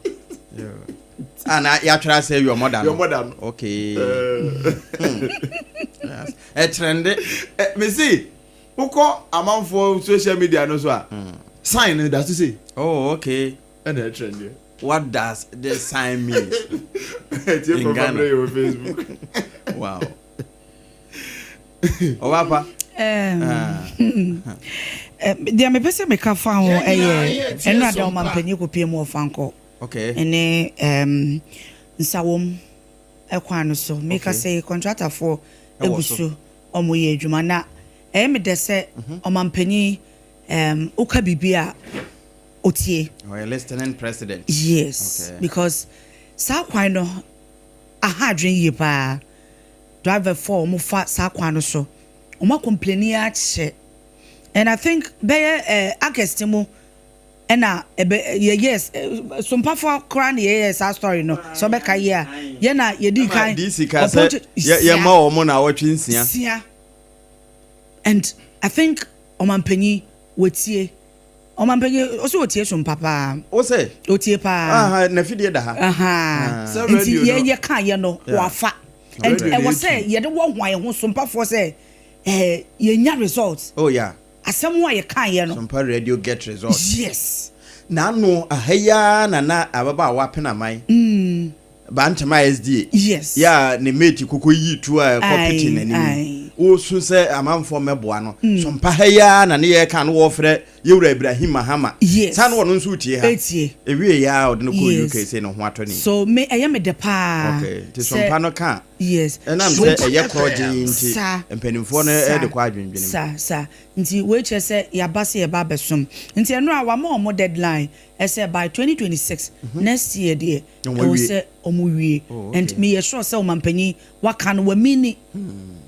Ah, na yɛatwerɛ asɛ your mother no. Your mother no. Okay. Yes. Ɛtrende. Mesi wokɔ amanfoɔ social media no so a, sign no da so sei. Oh, okay. Ɛna ɛtrende. What does this sign mean? Ɛtie In kɔfa Ghana. berɛ yɛ wɔ Facebook. Wow. Ɔbapa. Ah. Deɛ mepɛ sɛ meka fa ho ɛyɛ ɛno ada ɔmampanyin kɔpie mu ɔfa nkɔ ɛne Nsawom ɛkwan no so meka sɛ contractorfoɔ Ɛwɔ egu so. so ɔmo yɛ adwuma na ɛyɛ me dɛ sɛ ɔmampanyin woka biribi a otie. Ɔyɛ listening president. Yes. Because saa kwan no aha adwene yie paa. Driverfoɔ a wɔn fa saa kwan no so, wɔn acomplaini akyɛ, and I think bɛyɛ August mu ɛna ɛbɛ yɛ, yes, sompafoɔ koraa na yɛyɛ saa story no sɛ ɔbɛka yie a yɛn na yɛdi kan. DC ka sɛ yɛma wɔn na awɔtwe 6. Sia, and I think ɔmampanyin wɔtie, ɔmampanyin ɔsɛ wɔtie sompa paa. Wo sɛ? Otie paa. Aha, na fidie da ha. Aha. Sɛ Nti radio no- yɛn yɛ ka yɛ no wafa and Radio no ɛwɔ sɛ yɛde wɔ ho ayɛ ho sompafoɔ sɛ yɛnya result. Asɛm a yɛka yɛ no. Sompa Radio get result. Yes. N'ano aha yi ara na na ababaawa penaman. Bantama SDA. Yɛ a ne mate koko yi tu a ɛkɔ pete n'anim. Wosu sɛ amanfoɔ mɛboa no. Sompa ha yi ara na ne yɛ ka no wɔfrɛ yɛwura Ibrahim Mahama. Saa na ɔno nso tie ha. Etie. Ewie yɛ a ɔde no kɔ UK sɛ ne ho atɔ ne. So me ɛyɛ me dɛ paa. Okay. Nti sompa no ka. Ɛnam sɛ ɛyɛ korɔgye nti mpanimfoɔ no ɛde kɔ adwendwene mu. Saa nti wei kyerɛ sɛ yaba sɛ yɛba abɛsom, nti ɛno a wama ɔmo deadline ɛsɛ by 2026, next year deɛ Na ɔmo ɛwɔ awie. sɛ ɔmo wie. And meyɛ sure sɛ ɔmampanyin waka no wamini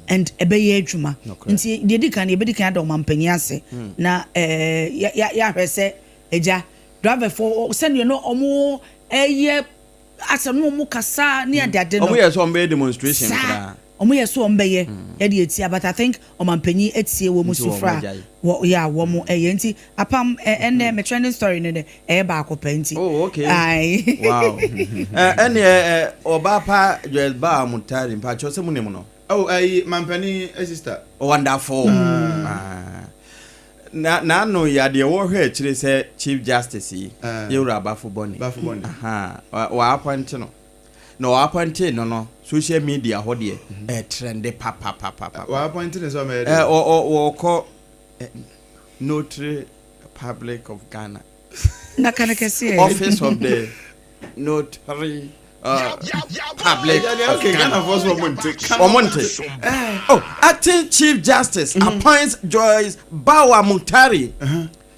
and ɛbɛyɛ adwuma. Nti deɛ di kan no, yɛbɛdi kan ada ɔmampanyin ase na yɛahwɛ sɛ agya driverfoɔ sɛdeɛ no ɔmo ɛyɛ asɛ no ɔmo kasa ne adeade no. Ɔmo yɛ sɛ ɔmo bɛyɛ demonstration Saa koraa. Ɔmo yɛ so ɔmo bɛyɛ yɛde etia, but I think ɔmampanyin etie wɔ mu Nti wɔn sufra agyae. wɔ yɛ a wɔn ɛyɛ, nti apam ɛnɛ me trending story no de ɛyɛ baako pɛ nti. Oh, okay. Ayi. Wow. Ɛne ɔbaa pa Joyce Baa Mutari, mpakyɛw sɛ mu nim no. Oh, ɛyi mampanin sister. Wonderful. Ah. Na n'ano yɛ adeɛ wɔhwɛ akyire sɛ Chief Justice yi, Ah. yɛwura Baffoe-Bonnie. Baffoe-Bonnie. Aha. Wa appoint no. Na wa appoint no, social media hɔ deɛ ɛtrende papapapapa. Wa appoint ne sɛ ɔmɛyɛ Ɛ ɔ ɔ wɔkɔ Notary Public of Ghana. Na kane kɛseɛ. Office of the Notary Public of Okay. Ghana. Ghana fɔ so ɔmo nte. Ɔmo nte. Oh, acting Chief Justice appoints Joyce Bawa Muktari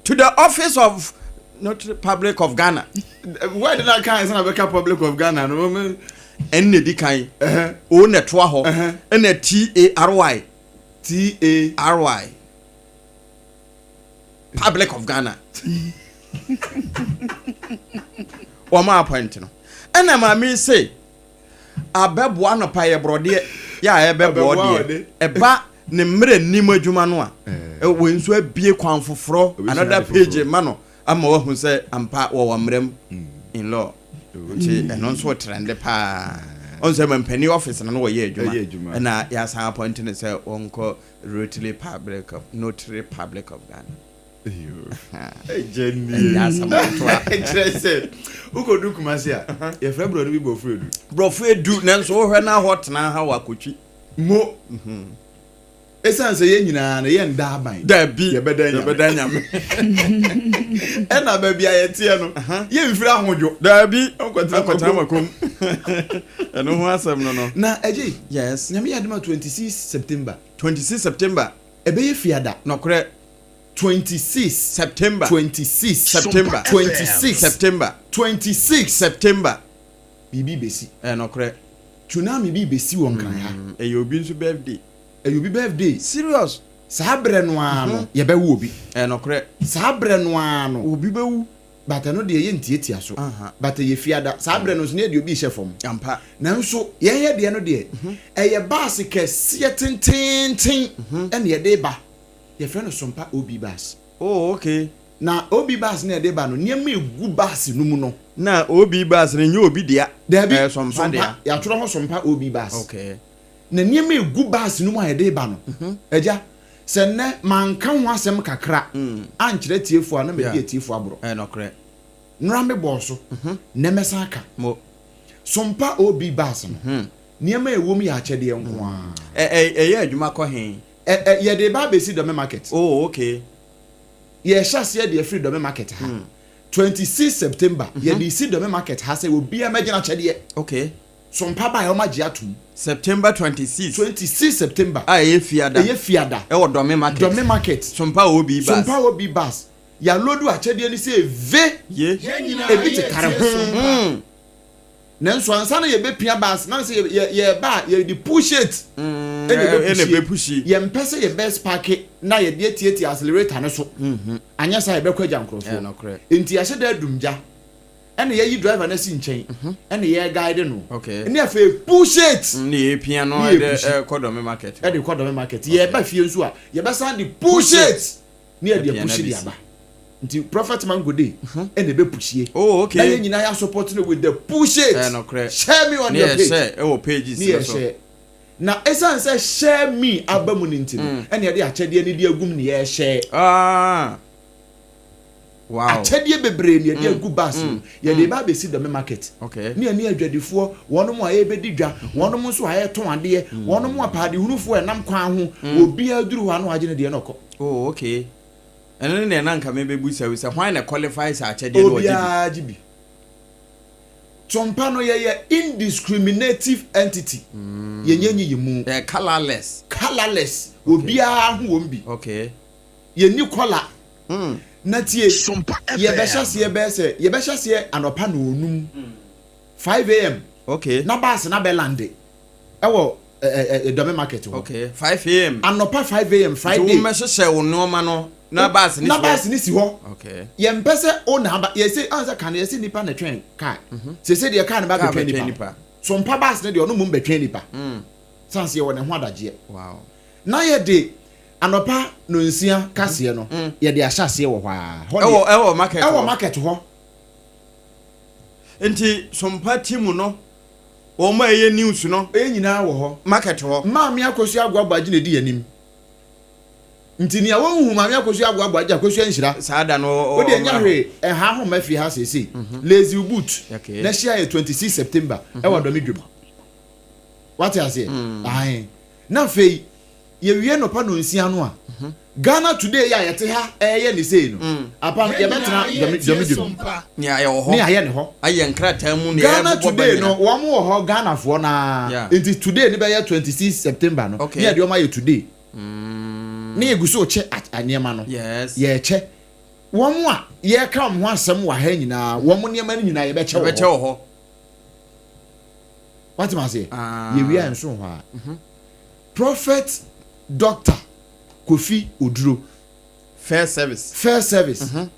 to the office of Notary Public of Ghana. Why did I kan ɛsɛ na bɛka Public of Ghana no mo? Ɛn na edi kan. O na ɛtoa hɔ. Ɛna T A R Y. T A R Y. Public of Ghana. Wɔn appoint no. Ɛna maame yi se abɛboa anɔpa yɛ borɔdeɛ yɛ a ɛbɛboa Ɛbɛboa deɛ ɔde. Ɛba ne mmerɛ nim adwuma no a wɔ nso abie kwan foforɔ. Obɛsua Another ade page foforɔ. ma no ama wahu sɛ ampa wɔwɔ mmerɛ mu in law, nti ɛno nso trende paa. Ɔn sɛ mampanin office no wɔyɛ Ɛyɛ adwuma adwuma. ɛna yɛasan appoint no sɛ wɔnkɔ Notary Public of Ghana. Ɛgye nie. Ɛnyɛ asɛm ketewa. Kyerɛ sɛ wokɔdu Kumase a yɛfrɛ borɔno bi Bɔfo Edu. Borɔfo Edu, nanso wohwɛ no ahɔ tena ha wɔ akotwi. Mo ɛsiane sɛ yɛn nyinaa no yɛnda aban. Dabi. Yɛbɛda Nyame. Yɛbɛda Nyame. Ɛna baabi a yɛteɛ no yɛmfiri ahodwo. Dabi. Nkɔtena. Nkɔtena makom. Ɛno ho asɛm no. Na ɛgye Yes. Nyame yɛ adoma 26 September. 26 September. Ɛbɛyɛ Fiada. Nɔkorɛ. 26 September. 26 September. 26 September. 26 September. Biribi bɛsi. Nɔkorɛ. Tsunami bi bɛsi wɔ Nkran ha. Ɛyɛ obi nso birthday. Ɛyɛ obi birthday. Serious. Saa berɛ no ara no yɛbɛwo obi. Nɔkorɛ. Saa berɛ no ara no Obi bɛwu. But ɛno deɛ yɛntiatia so. But ɛyɛ fiada. Saa berɛ no nso na yɛde obi rehyɛ fam. Ampa. Nanso yɛn yɛ deɛ no deɛ, ɛyɛ baase kɛseɛ tenteenten ɛna yɛde reba. Yɛfrɛ no Sompa OB bus. Oh, okay. Na OB bus no a yɛde reba no, nneɛma a ɛgu bus no mu no. Na OB bus no nyɛ obi dea. Daabi, Ɛyɛ Sompa dea. Yɛatwerɛ ho Sompa OB bus. Okay. Na nneɛma a ɛgu bus no mu a yɛde reba no, Agya, Sɛ nnɛ manka ho asɛm kakra ankyerɛ atiefoɔ a, na madi atiefoɔ aborɔ. Ɛyɛ nɔkorɛ. Nnora mebɔɔ so, nnɛ mɛsan aka. Mo. Sompa OB bus no, nneɛma a ɛwɔ mu yɛ akyɛdeɛ nko ara. Ɛ ɛ ɛyɛ adwuma kɔ he? Ɛ ɛ yɛde reba abɛsi Dome Market. Oh, okay. Yɛrehyɛ aseɛ de afiri Dome Market ha. 26 September, yɛde resi Dome Market ha sɛ obiara mmɛgye n'akyɛdeɛ. Okay. So mpa bae a wɔagye atom? September 26. 26 September. A ɛyɛ Fiada. Ɛyɛ Fiada. Ɛwɔ Dɔme Market. Dɔme Market. Sompa OB bus. Sompa OB bus. Yɛalodu akyɛdeɛ no sɛ ve. Ye. Ebi tetare ho. Nanso ansa na yɛbɛpia bus na sɛ yɛreba a yɛde push it. Ɛna ɛbɛpushi. Yɛmpɛ sɛ yɛbɛ sparke na yɛde atiatia accelerator no so. Anyɛ saa a yɛbɛkɔ agya nkurɔfoɔ. Enti yɛahyɛ da adum gya. Ɛna yɛyi driver no asi nkyɛn ɛna yɛ guide no ɛne afei push it ne yɛ pia no ɛde kɔ dɔme market ɛde kɔ dɔme market yɛ ba fie nso a yɛbɛsan de push it ne yɛde apush de aba nti prophet mango day ɛna ebe pushie oh okay na yɛn nyinaa yɛ support no with the push it share me on your page ɛwɔ pages ne yɛ share na esan sɛ share me aba mu ne nti no ɛna yɛde akyɛdeɛ ne de agum ne yɛ share ah. Wow. Akyɛdeɛ bebree na yɛde agu bus mu. Yɛde reba abɛsi Dome market. Okay. Ne yɛne adwadifoɔ, wɔnom a ɛrebɛdi dwa, wɔnom nso a ɛretɔn adeɛ, wɔnom apaadehunufoɔ a ɛnam kwan ho, obiara duru hɔ a na wagye ne deɛ na ɔkɔ. Oh, okay. Ɛno ne deɛ na nka mebɛbusa wo sɛ hwan na qualify sɛ akyɛdeɛ no ɔgye bi? Obiara gye bi. Tompa no yɛyɛ indiscriminative entity. Yɛnyɛ nyiyimu. Yɛyɛ colourless. Colourless. Obiara ho wɔm bi. Okay. Yɛnni kɔla. Na tie, yɛbɛhyɛ aseɛ bɛyɛ sɛ, yɛbɛhyɛ aseɛ anɔpa nɔɔnum, 5 am. Okay. Na baase no abɛlande ɛwɔ ɛ ɛ Dome market hɔ. Okay, 5 am. Anɔpa 5 am Friday. Nti wɔmmɛhyehyɛ wo nneɛma no na baase no si hɔ. Na baase no si hɔ. Okay. Yɛmpɛ sɛ wo na aba, yɛse, ɔn sɛ kan no yɛse nipa na ɛtwɛn kaa. Sese deɛ kaa no ba bɛtwɛn nipa. So mpa baase no deɛ ɔno mmom bɛtwɛn nipa. San sɛ yɛwɔ ne ho adagyeɛ. Wow. Na yɛde Anɔpa nonsia kaseɛ no, yɛde ahyɛ aseɛ wɔ hɔ ara. Hɔ deɛ, Ɛwɔ ɛwɔ market ɛwɔ hɔ. market hɔ. Nti Sompa team no, wɔn a ɛyɛ news no. Yɛn nyinaa wɔ hɔ. Market hɔ. Maame Akosua Agoa Boagye na ɛdi yɛn anim. Nti nea wɔnhu Maame Akosua Agoa Boagye, Akosua Nhyira. Saa da no ɔ Wo deɛ nyɛ ɔmmra hɔ. hwee, ɛnha ho mma fie ha seesei. Lazy wo boot Okay. na hyia yɛ 26 September ɛwɔ Dɔme Dwam. Wate aseɛ? Ae. Na afei. Yɛwie nɔpa nonsia no a, Ghana Today yi a yɛte ha reyɛ ne sei no, apam yɛbɛtena Dwame Dwam Ne ayɛ wɔ hɔ. Ne ayɛ ne hɔ. Ayɛ nkrataa mu ne Ghana yɛbobɔ ba Today no, nyina. wɔn wɔ hɔ Ghanafoɔ no ara. Yeah. Nti today no bɛyɛ 26 September no, Okay. ne yɛde wɔn ayɛ today. Ne yɛgu so rekyɛ at nneɛma no. Yes. Yɛrekyɛ. Wɔn a yɛreka wɔn ho asɛm wɔ ha nyinaa, wɔn nneɛma no nyinaa yɛbɛkyɛ wɔ hɔ. Yɛbɛkyɛ wɔ hɔ. Wate m'aseɛ? Ah. Yɛwie a nso wɔ hɔ a. Prophet Doctor Kofi Oduro. First service. First service. Ɛhɔ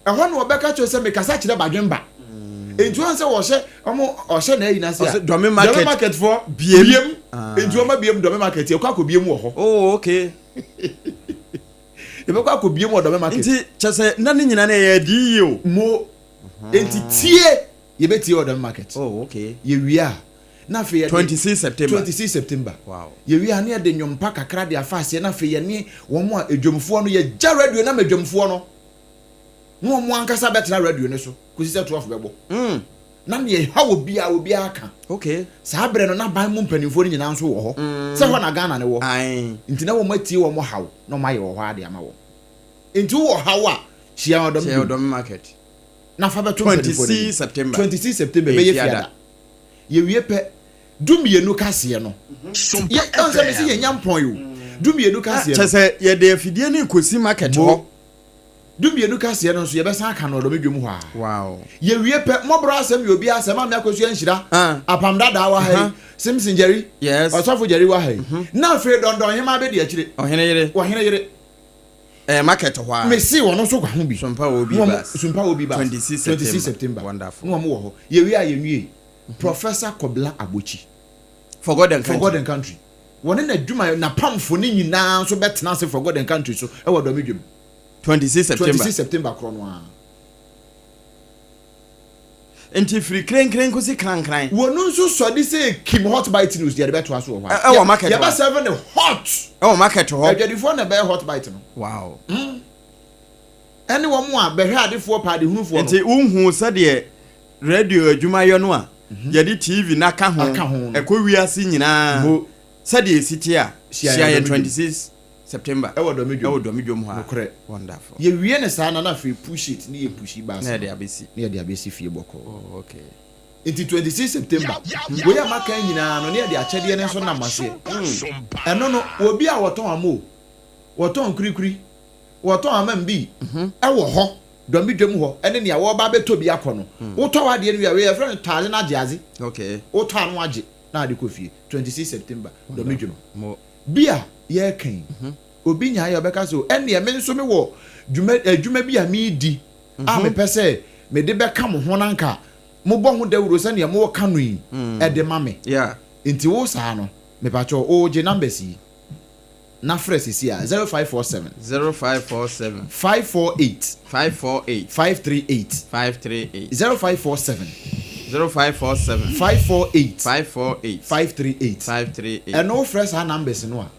na ɔbɛka kyerɛ sɛ mekasa kyerɛ badwemba. Nti wɔn sɛ wɔhyɛ wɔn ɔhyɛ n'ayi n'ase a. Ɔsɛ Dɔme market. Dɔme market foɔ. Biem. Biem. Nti wɔn abiem Dɔme market yɛkɔ akɔ biem wɔ hɔ. Oh okay. Yɛbɛkɔ akɔ biem wɔ Dɔme market. Nti kyɛ sɛ na ne nyinaa no ɛyɛ adi yie o. Mo. Nti tie yɛbɛtie wɔ Dɔme market. Oh okay. Yɛwie a. Na afei yɛde 26 September. 26 September. Wow. Yɛwie a na yɛde nnwom pa kakra de afa aseɛ na afei yɛne wɔn a adwamfoɔ no yɛgya radio no ama adwamfoɔ no na wɔn ankasa bɛtena radio no so kɔsi sɛ 12 bɛbɔ. Na neɛ ɛha obiara obiara ka. Okay. Saa berɛ no na ban mu mpanimfoɔ no nyinaa nso wɔ hɔ. Sɛ hɔ na Ghana no wɔ. Ae. Nti na wɔn atie wɔn haw na wɔn ayɛ wɔ hɔ ara de ama wɔn. Nti wowɔ haw a hyia ɔdɔm Hyia ɔdɔm market. Na fa bɛto mpanimfoɔ no anim. 26 September. 26 September ɛbɛyɛ fiada. Yɛwie pɛ, dumienu kaseɛ no. Yɛ ɔn sɛ mesi yɛnya mpɔn yi o. Dumienu kaseɛ no. Kyɛ sɛ yɛde afidie no rekɔsi market hɔ. Dumienu kaseɛ no nso yɛbɛsan aka no ɔdɔm dwam hɔ ara. Wow. Yɛwie pɛ, mmɔborɔ asɛm yɛ obiara asɛm, Maame Akosua Nhyira, Apam Dadaa wɔ ha yi, Simpson Jerry, Yes. Ɔsɔfo Jerry wɔ ha yi. Na afei Dɔndɔnhemaa bɛdi akyire. Ɔhene yere. Ɔhene yere. Ɛɛ market hɔ a. Mese wɔn nso ka ho bi. Sompa OB Na wɔn- bus. Sompa OB bus. 26 26 September. September. Wonderful. Na wɔn wɔ hɔ. Yɛwie a yɛnwie. Professor Kobla Abotsi. For God and For country. God and Country. Wɔne n'adwuma n'apamfo ne nyinaa nso bɛtena ase For God and Country so ɛwɔ Dɔmi Dwam. 26 September. 26 September korɔ no ara. Nti firi krenkren kɔsi krankran. Wɔn nso sɔ de sɛ Kim Hot Bite News deɛ de bɛtoa so wɔ hɔ a. Ɛ- ɛwɔ market hɔ. Yɛbɛ serve ne hot. Ɛwɔ market hɔ. Adwadifoɔ na ɛbɛyɛ hot bite no. Wow. Ɛne wɔn a bɛhwɛ adefoɔ pa adehunufoɔ no. Nti wohu sɛdeɛ radio adwumayɛ no a yɛde TV na ka ho Aka ho no. ɛkɔ wiase nyinaa Mo. sɛdeɛ ɛsi te a Hyia hyia yɛn yɛn Dɔmi 26 September Ɛwɔ Dɔmi Dwom. ɛwɔ Dɔmi Dwom hɔ a. Nokorɛ. Wonderful. Yɛwie ne saa na na afei push it ne yɛ push baas Na no. yɛde abɛsi. Na yɛde abɛsi fie bɔkɔɔ. Oh, okay. Nti 26 September wei a maka nyinaa no ne yɛde akyɛdeɛ no nso nam aseɛ. Ɛno no obi a wɔtɔn amo, wɔtɔn kurikuri, wɔtɔn amambi ɛwɔ hɔ Dɔmi Dwam hɔ ɛne nea wɔba abɛtɔ bi akɔ no. Wotɔ w'adeɛ no wie a wei yɛfrɛ no tɔ ade no agye adze. Okay. Wotɔ ano agye na ade kɔ fie. 26 September Dɔmi Dwam. Mo. Bi a yɛreka yi obi nya yɛ ɔbɛka sɛ ɛnneɛ me nso mewɔ dwuma adwuma bi a meedi a mepɛ sɛ mede bɛka mo ho nanka mobɔ ho dawuro sɛnea mowɔ no yi ɛde ma me. Nti wo saa no mepakyɛw wogye numbers yi na frɛ sisi a 0547 0547 548 548 538. 538. 0547 0547 548 548 538. 538. Ɛno wofrɛ saa numbers no a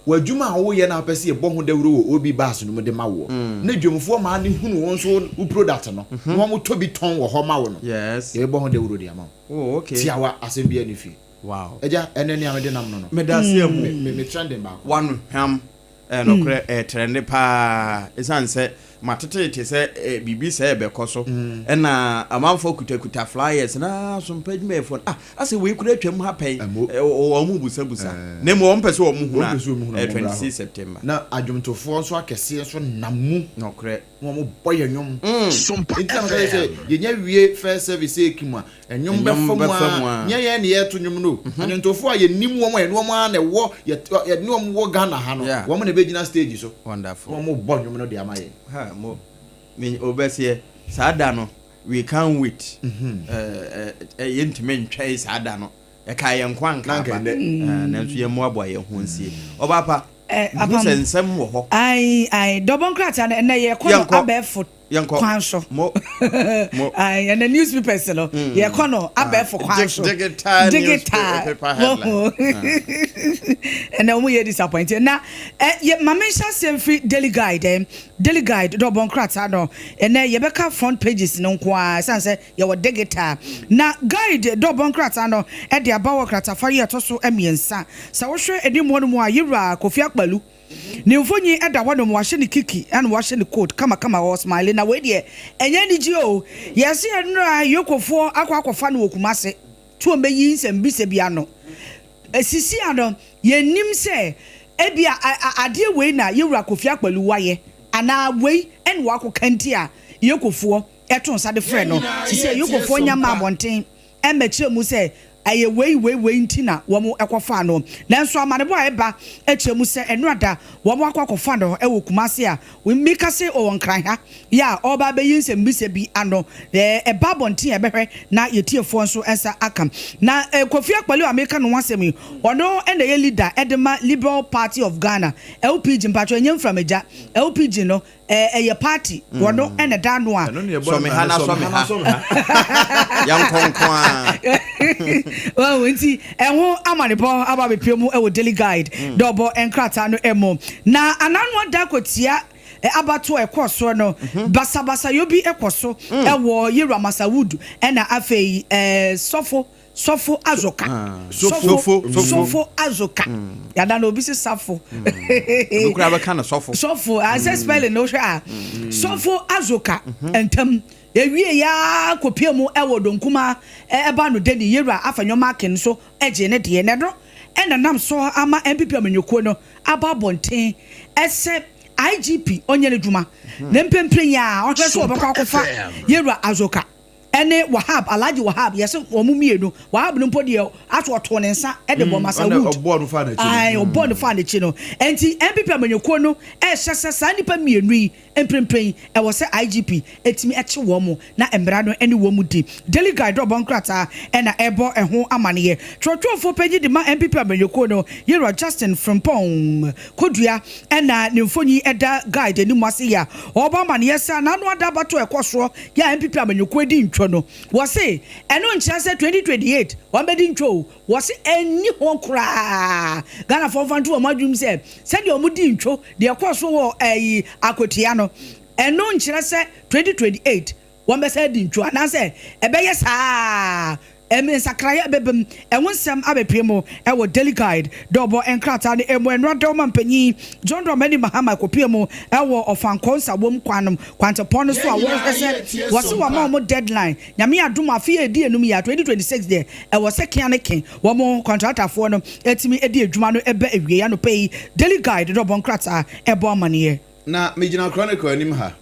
w'adwuma a woyɛ no a wopɛ sɛ yɛbɔ ho dawuro wɔ OB bus no mu de ma woɔ na dwamfoɔ maa ne hunu wo nso wo product no na wɔn tɔ bi tɔn wɔ hɔ ma wo no yɛbɛbɔ ho dawuro de ama wo. Oh, okay. Tiawa asɛm bi ani fie. Agya ɛnɛ nea mede nam no Meda ase mu. me trending baako. Wano hwam nokorɛ ɛtrɛnde paa ɛsiane sɛ matetete sɛ biribi sɛ ɛbɛkɔ so ɛna amanfoɔ kutakuta flyers na sompa adwumayɛfoɔ no ah asɛ wei kura atwam ha pɛn. Ɛmo. Wɔn mu busabusa na mmom wɔn pɛ sɛ wɔn mu hunu Wɔn pɛ sɛ wɔn hunu a a wɔn mmra hɔ. 26 September. Na adwomtofoɔ nso akɛseɛ nso nam mu na wɔn bɔ yɛ nnwom. Sompa Nti na meka sɛ FM. yɛnya wie first service eki mu a ɛnwom Ɛnwom bɛfa mu bɛfa mu a a. nyɛ yɛn ne yɛto nnwom no anwomtofoɔ a yɛnim wɔn a yɛne wɔn a na ɛwɔ yɛne wɔn wɔ Ghana ha no wɔn na ɛbɛgyina stage so Wonderful. na wɔn bɔ nnwom no de ama yɛn. Ha mo me obɛseɛ saa da no we can't wait. Ɛɛ ɛ yɛntumi ntwɛn saa da no ɛka yɛn nko anka Na nka aba. ɛnnɛ. Nanso yɛn mmoaboa yɛn ho nsie ɔbaapa hu Apam. sɛ nsɛm wɔ hɔ. Ai ai dɔbɔ nkrataa no ɛnɛ yɛkɔ no Yɛnkɔ. abɛɛfo Yɛnkɔ. kwan so. Mo mo. Ai ɛnɛ newspapers no yɛkɔ no abɛɛfo kwan so. Digital digital newspaper headline. Ɛnɛ wɔn yɛ disappointed na ɛ yɛ maame nhyɛ asɛm firi Daily Guide Daily Guide dɔbɔ nkrataa no ɛnɛ yɛbɛka front pages no nko ara ɛsan sɛ yɛwɔ digital na Guide dɔbɔ nkrataa no ɛde aba wɔ kratafa yi ɛtɔ so 3. Sɛ wohwɛ anim hɔ no mu a yɛwura Kofi Akpaloo ne mfonyin ɛda hɔ nom wahyɛ ne kiki ɛna wahyɛ ne coat kamakama wɔ smile na wei deɛ ɛnyɛ anigye o. Yɛse ɛnora yokofoɔ akɔ akɔfa no wɔ Kumase tuo mbɛyi nsɛmbisa bi ano esisi ano yɛnim sɛ ebi a adeɛ wei na yɛwura Kofi Akpaloo wayɛ anaa wei ɛna wakɔ kanti a yokofoɔ ɛto nsa de frɛ no sisi a yokofoɔ nyama abɔnten ɛmɛkyerɛ mu sɛ ɛyɛ wei wei wei nti na wɔn ɛkɔfa no. Nanso amanebɔ a ɛba ɛkyerɛ mu sɛ ɛnora da wɔn akɔ akɔfa no ɛwɔ Kumase a mmika se ɔwɔ Nkran ha yɛ a ɔreba abɛyi nsɛmbisa bi ano. Ɛba abɔnten a ɛbɛhwɛ na yɛtiefoɔ nso nsa aka na Kofi Akpaloo a meka no ho asɛm yi ɔno ɛna ɛyɛ leader ɛde ma Liberal Party of Ghana, LPG. Mpatwɛ ɛnyɛ mframagya LPG no ɛyɛ party wɔno ɛna da no a Ɛno ne yɛbɔ Sɔmi ha na sɔmi sɔmi ha ha. na sɔmi ha. Yɛnkɔ nko a. Well, nti ɛho amanebɔ aba abɛpie mu ɛwɔ Daily Guide dɛ ɔbɔ nkrataa no ɛmu na anano ada akɔtia abato a ɛkɔ soɔ no basabasayɔ bi ɛkɔ so ɛwɔ yɛwura Masawudu ɛna afei sɔfo Azoka. Sofo, Sofo. Sɔfo Azoka yada na obi si safo. Obi koraa bɛka no sɔfo. Sɔfo asɛ spelling no hwɛ a sɔfo Azoka ntam ewie ya kɔpie mu ɛwɔ Donkuma ɛba no deni yɛwura Afenyo Markin nso ɛgye ne deɛ ne no ɛna nam so ama NPP amanyɔkuo no aba abɔnten ɛsɛ IGP ɔnyɛ ne dwuma na mpempren yi a ɔhwɛ sɛ ɔbɛkɔ akɔfa yɛwura Azoka. Ɛne Wahab, Alhaji Wahab, yɛse wɔn mmienu, Wahab no mpo deɛ aso ɔtoo ne nsa de bɔɔ Masa Ɔna Wood. ɔbɔɔ no faa n'akyi no. Ae, ɔbɔɔ no faa n'akyi no. Ɛnti NPP amanyɔkuo no ɛrehyɛ sɛ saa nnipa mmienu yi mprempren ɛwɔ sɛ IGP tumi kye wɔn na mmara no ne wɔn di. Daily Guide dɔbɔ nkrataa na ɛrebɔ ɛho amaneɛ. Twerɛtwerɛfoɔ panyin de ma NPP amanyɔkuo no, Yewura Justin Frimpong Kodua na ne mfoni da Guide anim ase yi a ɔrebɔ amaneɛ sɛ n'ano ada abatoɔ a ɛkɔ soɔ yɛ a NPP amanyɔkuo di ntwo no. Wɔse ɛno nkyerɛ sɛ 2028 wɔbɛdi ntwo o. Wɔse ɛnni ho koraa. Ghanafoɔ mfa nto wɔn adwene mu sɛ sɛdeɛ wɔdi ntwo deɛ ɛkɔɔ so wɔ ɛyi Akwatia no, ɛno nkyerɛ sɛ 2028 wɔbɛsan adi ntwo anaasɛ ɛbɛyɛ saa ara. Nsakraeɛ bɛba mu. Ɛho nsɛm abɛpue mu wɔ Daily Guide dɔɔbɔ nkrataa no mu. Ɛno ada ɔmampanyin John Dramani Mahama kɔpue mu wɔ Ɔfankɔɔ Nsawam kwan kwantempɔn no so a wɔrehwɛ sɛ wɔse wɔama wɔn deadline. Nyame adom a afe yi a ɛdi anum yi a, 2026 deɛ, ɛwɔ sɛ kea ne ke wɔn kɔntratafoɔ no tumi di adwuma no ba awieɛ. Anɔpa yi Daily Guide dɔɔbɔ nkrataa bɔ amaneɛ. Na megyina Chronicle anim ha.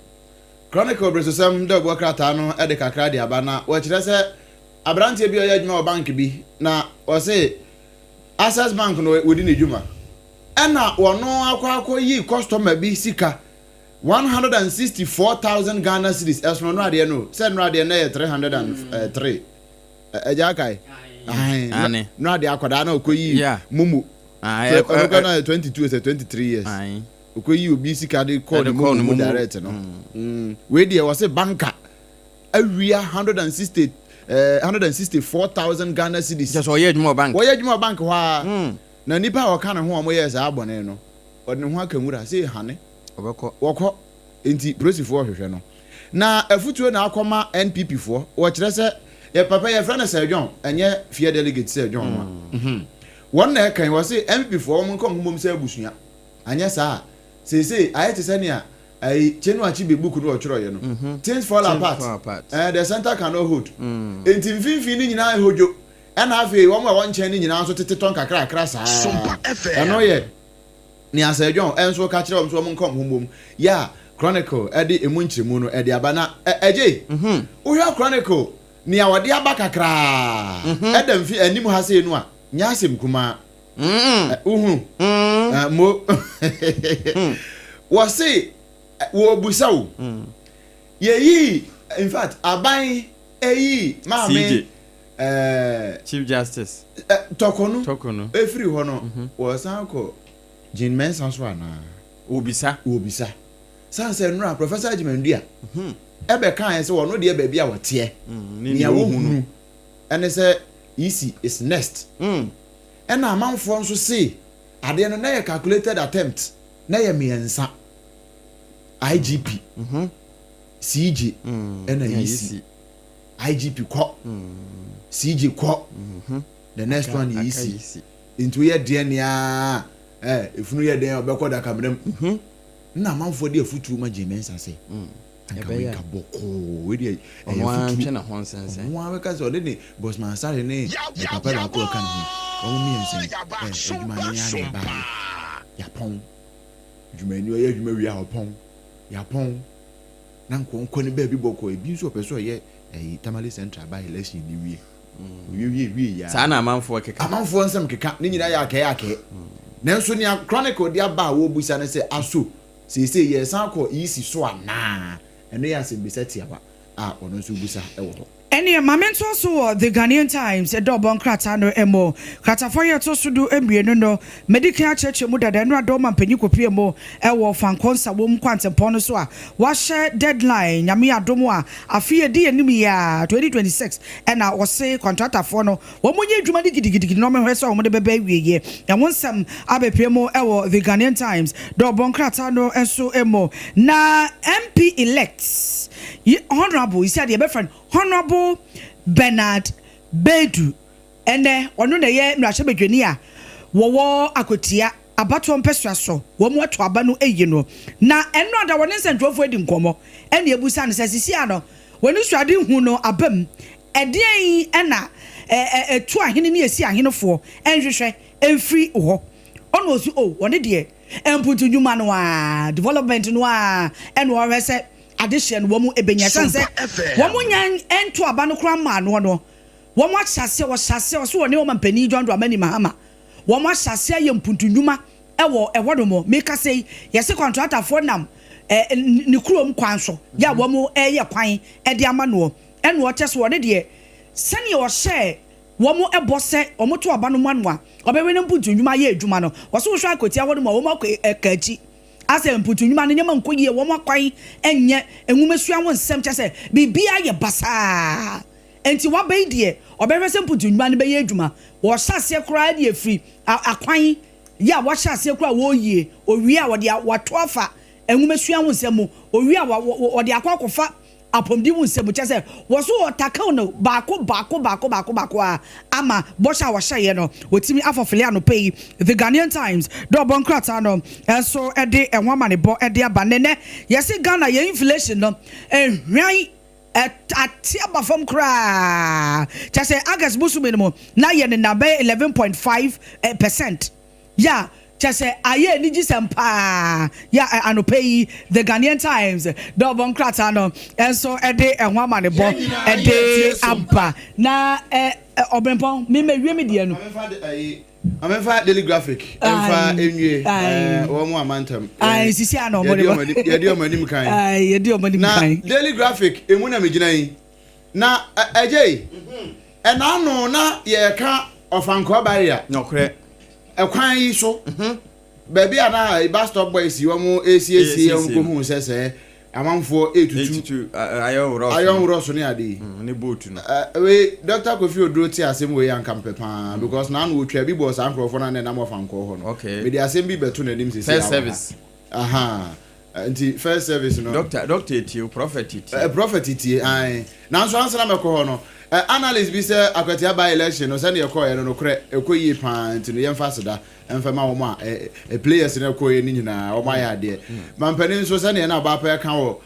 Chronicle beresosɛm dawubɔ krataa no de kakra de aba na wɔkyerɛ sɛ Aberanteɛ bi a ɔyɛ adwuma wɔ bank bi na ɔse Access bank na ɔdi ne dwuma ɛna ɔno akɔ akɔ yi customer bi sika 164,000 Ghana cedis ɛsono nnora deɛ no sɛ nnora deɛ na ɛyɛ 303 ɛgya akae nnora deɛ akwadaa na ɔkɔ yi momo ɔno kɔ na 22 sɛ 23 years ɔkɔ yi obi sika de kɔɔ ne momo mu direct no wei deɛ ɔse banka awia 160 eh, 164,000 Ghana cedis. Kyerɛ sɛ ɔyɛ adwuma wɔ bank. Wɔyɛ adwuma wɔ bank hɔ ara. Mm. Na nipa a ɔka ne ho a wɔyɛɛ saa bɔne no, ɔde ne ho aka nwura sɛ hane. Ɔbɛkɔ. Wɔkɔ. Nti polisifoɔ hwehwɛ no. Na afutuo na akɔma NPP foɔ. Wɔkyerɛ sɛ yɛ papa yɛfrɛ no Sir John, ɛnyɛ fear delegate Sir John no a. Mm. Wɔn na ɛkan wɔse NPP foɔ wɔn nka wɔn ho mmom sɛ abusua. Anyɛ saa a, seesei ayɛ te sɛ nea Ayi, Chinua Achebe book no ɔtwerɛeɛ no, Things Fall Apart, eh, The Center Cannot Hold. Enti mfimfini no nyinaa ɛhodwo, ɛna afei wɔn a ɛwɔ nkyɛn no nyinaa nso tete tɔ nkakrakra saa. Ɛno yɛ nea Sir John nso ka kyerɛ wɔn sɛ wɔn nka wɔn ho mmom. Yɛ a Chronicle de emu nkyerɛmu no de aba. Na ɛgyei, wohwɛ Chronicle nea wɔde aba kakraa ɛda mfi anim ha sei no a, nyɛ asɛm kumaa. Wohunu? Mo. Wɔse wɔbusa wo. Yɛyii, in fact, aban ɛyii maame. CJ. Chief Justice. Tɔkɔnu. Tɔkɔnu. Efiri hɔ no, wɔsan kɔ Jean Mensa so anaa? Wɔbisa. Wɔbisa. San sɛ nnora Professor Agyeman-Duah ɛbɛkaeɛ sɛ ɔno deɛ baabi a wɔteɛ, nea wɔhunu ɛne sɛ EC is next. Ɛna amanfoɔ nso se adeɛ no na yɛ calculated attempt, na yɛ mmiɛnsa, IGP, CJ ɛna EC. IGP kɔ, CJ kɔ, the next one yɛ EC. Nti woyɛ deɛ nea eh, efunu yɛ dɛn ɔbɛkɔ dakamena mu. Nna amanfoɔ de afutuo ma Jane Mensah sɛ anka wei nka bɔkɔɔ wei deɛ ɛyɛ afutuo. Ɔno ara bɛka sɛ ɔde ne Bosman Asare ne ne papa baako a ɔka ne ho wɔn mmiɛnsa yi ɛ adwuma no yɛn ara na ɛbaeɛ yɛapɔn adwumayɛni ɔyɛ adwuma wie a ɔpɔn yɛapɔn na nka ɔnkɔ ne baabi bɔkɔɔ ebi nso ɔpɛ sɛ ɔyɛ ɛyi Tamale Central by election ne wie owie wie wie ya. Saa na amanfoɔ keka. Amanfoɔ nsɛm keka ne nyinaa yɛ akɛɛ akɛɛ. Nanso nea Chronicle de aba a wɔrebisa ne sɛ, Aso seesei yɛresan akɔ EC so anaa? Ɛno yɛ asɛmmisa tiawa a ɔno nso rebisa wɔ hɔ. Ɛneɛ ma mentoa so wɔ The Ghanaian Times dɔɔbɔ nkrataa no mu. Kratafa yi a ɛtɔ so du mmienu no, madi kan akyerɛkyerɛ mu dada, ɛno a dɔɔma mpanyin kɔpue mu wɔ Fankɔ Nsawam kwantempɔn no so a wɔahyɛ deadline, Nyame adom a, afe yi a ɛdi yɛn anim yi ara, 2026, ɛna wɔse kɔntratafoɔ no Wɔnyɛ adwuma no gidigidigidi na wɔnhwɛ sɛ wɔde bɛba awieɛ. Ɛho nsɛm abɛpue mu wɔ The Ghanaian Times dɔɔbɔ nkrataa no nso mu. Na MP elect yi Honourable, yi sɛ deɛ yɛbɛfrɛ no Honourable Bernard Baidu, ɛnnɛ ɔno na ɛyɛ mmarahyɛbadwani a wɔwɔ Akwatia abatoɔ mpɛsoa so, wɔn ato aba no ayi no. Na ɛno ada wɔne nsɛntwerɛfoɔ adi nkɔmmɔ ɛna ɛbusa no sɛ sisi ano wɔn anisoadehu no aba mu. Ɛdeɛn na ɛtu ahene ne ɛsi ahenefoɔ nhwehwɛ mfiri hɔ? Ɔna ɔsi oh ɔno deɛ mpuntu nnwuma no ara, development no ara ɛna ɔhwɛ sɛ adehyeɛ no wɔn bɛnya. Ɛsiane sɛ wɔn nya nto aba no koraa mmaa noɔ no, wɔn ahyɛ aseɛ, wɔhyɛ aseɛ, wɔso wɔne Ɔmampanin John Dramani Mahama, wɔn ahyɛ aseɛ ayɛ mpuntu nnwuma wɔ ɛhɔ nom. Mekasa yi, yɛse kɔntratafoɔ nam ne kurom kwan so yɛ a wɔn reyɛ kwan de ama noɔ. Ɛna ɔkyɛ sɛ ɔno deɛ sɛdeɛ ɔhyɛɛ wɔn bɔ sɛ wɔto aba no ma no a, ɔbɛwe ne mpuntu nnwuma ayɛ adwuma no. Ɔse wohwɛ akwatia hɔ nom a, wɔn akɔ ɛka akyi. Asɛ mpuntu nnwuma no nneɛma nkɔ yie, wɔn akwan nyɛ, nwomasua ho nsɛm kyerɛ sɛ biribiara yɛ basaa. Enti waba yi deɛ, ɔbɛhwɛ sɛ mpuntu nnwuma no bɛyɛ adwuma. Wɔhyɛ aseɛ koraa de afiri akwan yɛ a wɔahyɛ aseɛ koraa a wɔreyie, owie a wɔde wato afa nwomasua ho nsɛm mu, owie a wɔde akɔ akɔfa apɔmuden mu nsɛm, kyerɛ sɛ, wɔ so wɔtakew no baako baako baako baako baako ara ama bɔhyɛ a wɔhyɛeɛ no wɔtumi afɔfele anɔpa yi. The Ghanaian Times dɛ ɔbɔ nkrataa no nso de ɛho amanebɔ de aba. Nnɛ yɛse Ghana yɛn inflation no nhwan ate aba fam koraa, kyerɛ sɛ August bosome no mu na yɛnenam bɛyɛ 11.5%. Ya, kyerɛ sɛ ayɛ anigyesɛm paa. Ya, anɔpa yi The Ghanaian Times dɔɔbɔ nkrataa no nso de ɛho amanebɔ de aba. Na Ɔbenpɔn, me mawie me deɛ no. Mamefa Daily Graphic mfa nwie wɔn amantam. Sisi a na wɔn de ba. Yɛdi wɔn anim kan. Yɛdi wɔn anim kan. Na Daily Graphic emu na megyina yi. Na ɛgye yi, ɛna ano na yɛka Ɔfankɔɔ barrier. Nɔkorɛ. Ɛkwan yi so, baabi a na bus stop boys yi wɔn esiesie wɔn kɔhu sɛ sɛ amanfoɔ etutu iron rods ne ade yi. Ne boat no. Wei Dr. Kofi Oduro te asɛm wei anka mpɛ paa because n'ano otwa bi bɔ saa nkurɔfoɔ no a na ɛnam Ɔfankɔɔ hɔ no. Mede asɛm bi bɛto n'anim sisi First service. Aha. Nti first service no. Doctor etie o, prophet etie. Prophet etie, ae. Nanso ansa na mɛkɔ hɔ no, analyst bi sɛ Akwatia by election no sɛdeɛ ɛkɔɔeɛ no nokorɛ ɛkɔ yie paa nti no yɛmfa aseda mfa ma wɔn a players no ɛkɔɔeɛ no nyinaa wɔn ayɛ adeɛ. Mampanin nso sɛdeɛ na ɔbaapa ɛka wɔ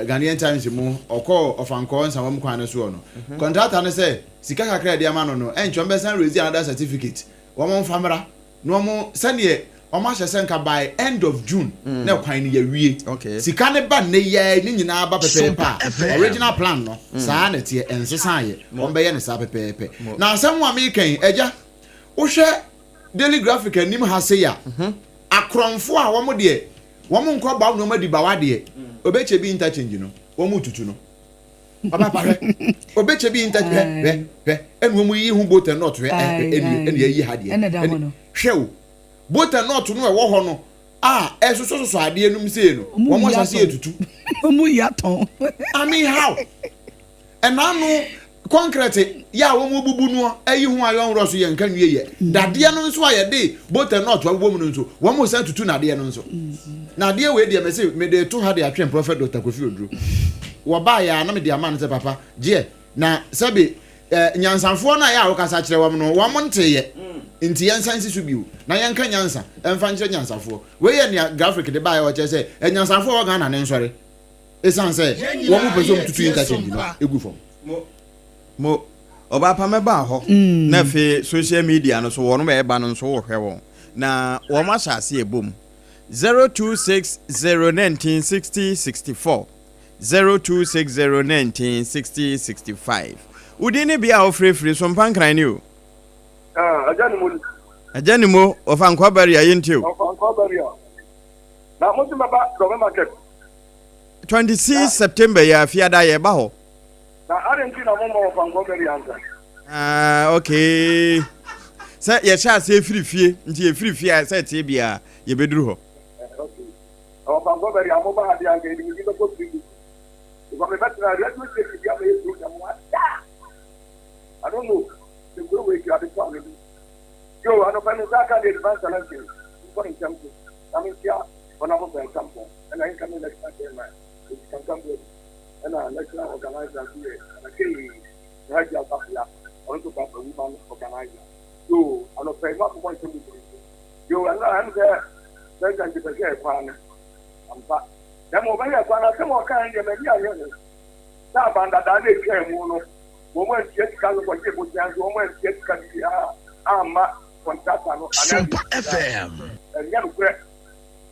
Ghanaian Times mu ɔkɔɔ Ɔfankɔɔ Nsawam kwan no soɔ no, contractor no sɛ sika kakra a yɛde ama no no ɛnkyɛ wɔn bɛsan raise another certificate wɔn mfa mmra na wɔn sɛdeɛ wɔn ahyɛ sɛ nka by end of June na kwan no yɛwie. Sika no ba nnɛ yi ara ne nyinaa ba pɛpɛɛpɛ a original plan no saa na ɛteɛ ɛnsesaeɛ wɔn bɛyɛ no saa pɛpɛɛpɛ. Na asɛm a meka yi agya wohwɛ Daily Graphic anim ha sei a akorɔmfoɔ a wɔn deɛ wɔn nkɔ baw nneɛma di bawa deɛ obekyɛ bi interchange no wɔn tutu no. Papa pa hwɛ obekyɛ bi interchange hwɛ hwɛ hwɛ ɛna wɔn yi ho boat and nut hwɛ ɛne ɛne ayi ha deɛ ɛne hwɛ o. Boat and nut no a ɛwɔ hɔ no a ɛsosɔsosɔ adeɛ nom sei no, wɔn ahyɛ aseɛ retutu. Wɔn yi atɔn. I mean how? Ɛna ano concrete yɛ a wɔn bubu no ayi ho iron rods yɛ nka nwie yɛ. Dadeɛ no nso a yɛde boat and nut abobɔ mu no nso, wɔn san tutu nadeɛ no nso. Na adeɛ wei deɛ mese mede to ha de atwɛn Prophet Doctor Kofi Oduro. Wɔbaa yɛ a na mede ama no sɛ papa gyeɛ na sɛbe Eh, nyansafoɔ no a yɛ a wokasa kyerɛ wɔn no, wɔn nteeɛ. Nti yɛnsan nsi so bio, na yɛnka nyansa mfa nkyerɛ nyansafoɔ. Wei yɛ nea graphic de baeɛ a ɔkyerɛ sɛ anyansafoɔ a ɛwɔ Ghana no nsɔre esiane sɛ wɔn pɛ sɛ wɔtutu interchange no gu fam. Mo, mo, ɔbaa pa mɛbaa hɔ, na afei social media no so wɔn ɛɛba no nso wohwɛ wɔn, na wɔn ahyɛ aseɛ ɛbɔ mu. 0260 19 60 64. 0260 19 60 65. Wo din ne bea a wofrɛ firi so mpa nkran ni o. Ah, Agya ne mo ni. Agya ne mo, wɔfa nkɔ barrier yɛ nti o. Wɔfa nkɔ barrier. Na mo nso mɛba Dɔme market. 26 September yɛ afiada yɛ ba hɔ. Na adɛn nti na mo mmɔ wɔfa nkɔ barrier ansa? Ah, okay. Sɛ yɛhyɛ aseɛ firi fie, nti yɛfiri fie a sɛ ɛteɛ biara yɛbɛduru hɔ. Eh, okay. Na wɔfa nkɔ baabi a moba ha deɛ anka yɛde mo din bɛkɔ prison because mebɛtena radio station bi abɛyɛ program wa da I don't know sɛ kuro wei kura adeto a medi yo anɔpa me nsa aka deɛ divine selection nkɔ ne ntɛm so na menkyia honorable Ben Champon ɛna incoming national chairman Kofi Kankan Boadu ɛna national organizer nso yɛ Nana Kay Alhaji Asafia ɔno nso ba woman organizer yo anɔpa yi mo akɔbɔ nsɛm bebree so Yo, ɛno a ɛne sɛ president bɛhwɛɛ kwan no ampa. Na mmom ɔbɛhwɛɛ kwan no asɛm a ɔkae no deɛ m'ani anyɛ ho. Sɛ aban dadaa no ɛtwaa mu no, wɔn antua sika no kɔgyee bosea nso wɔn antua sika biara amma kɔntrata no anaa Sompa biribi saa. FM. Ɛnyɛ nokorɛ.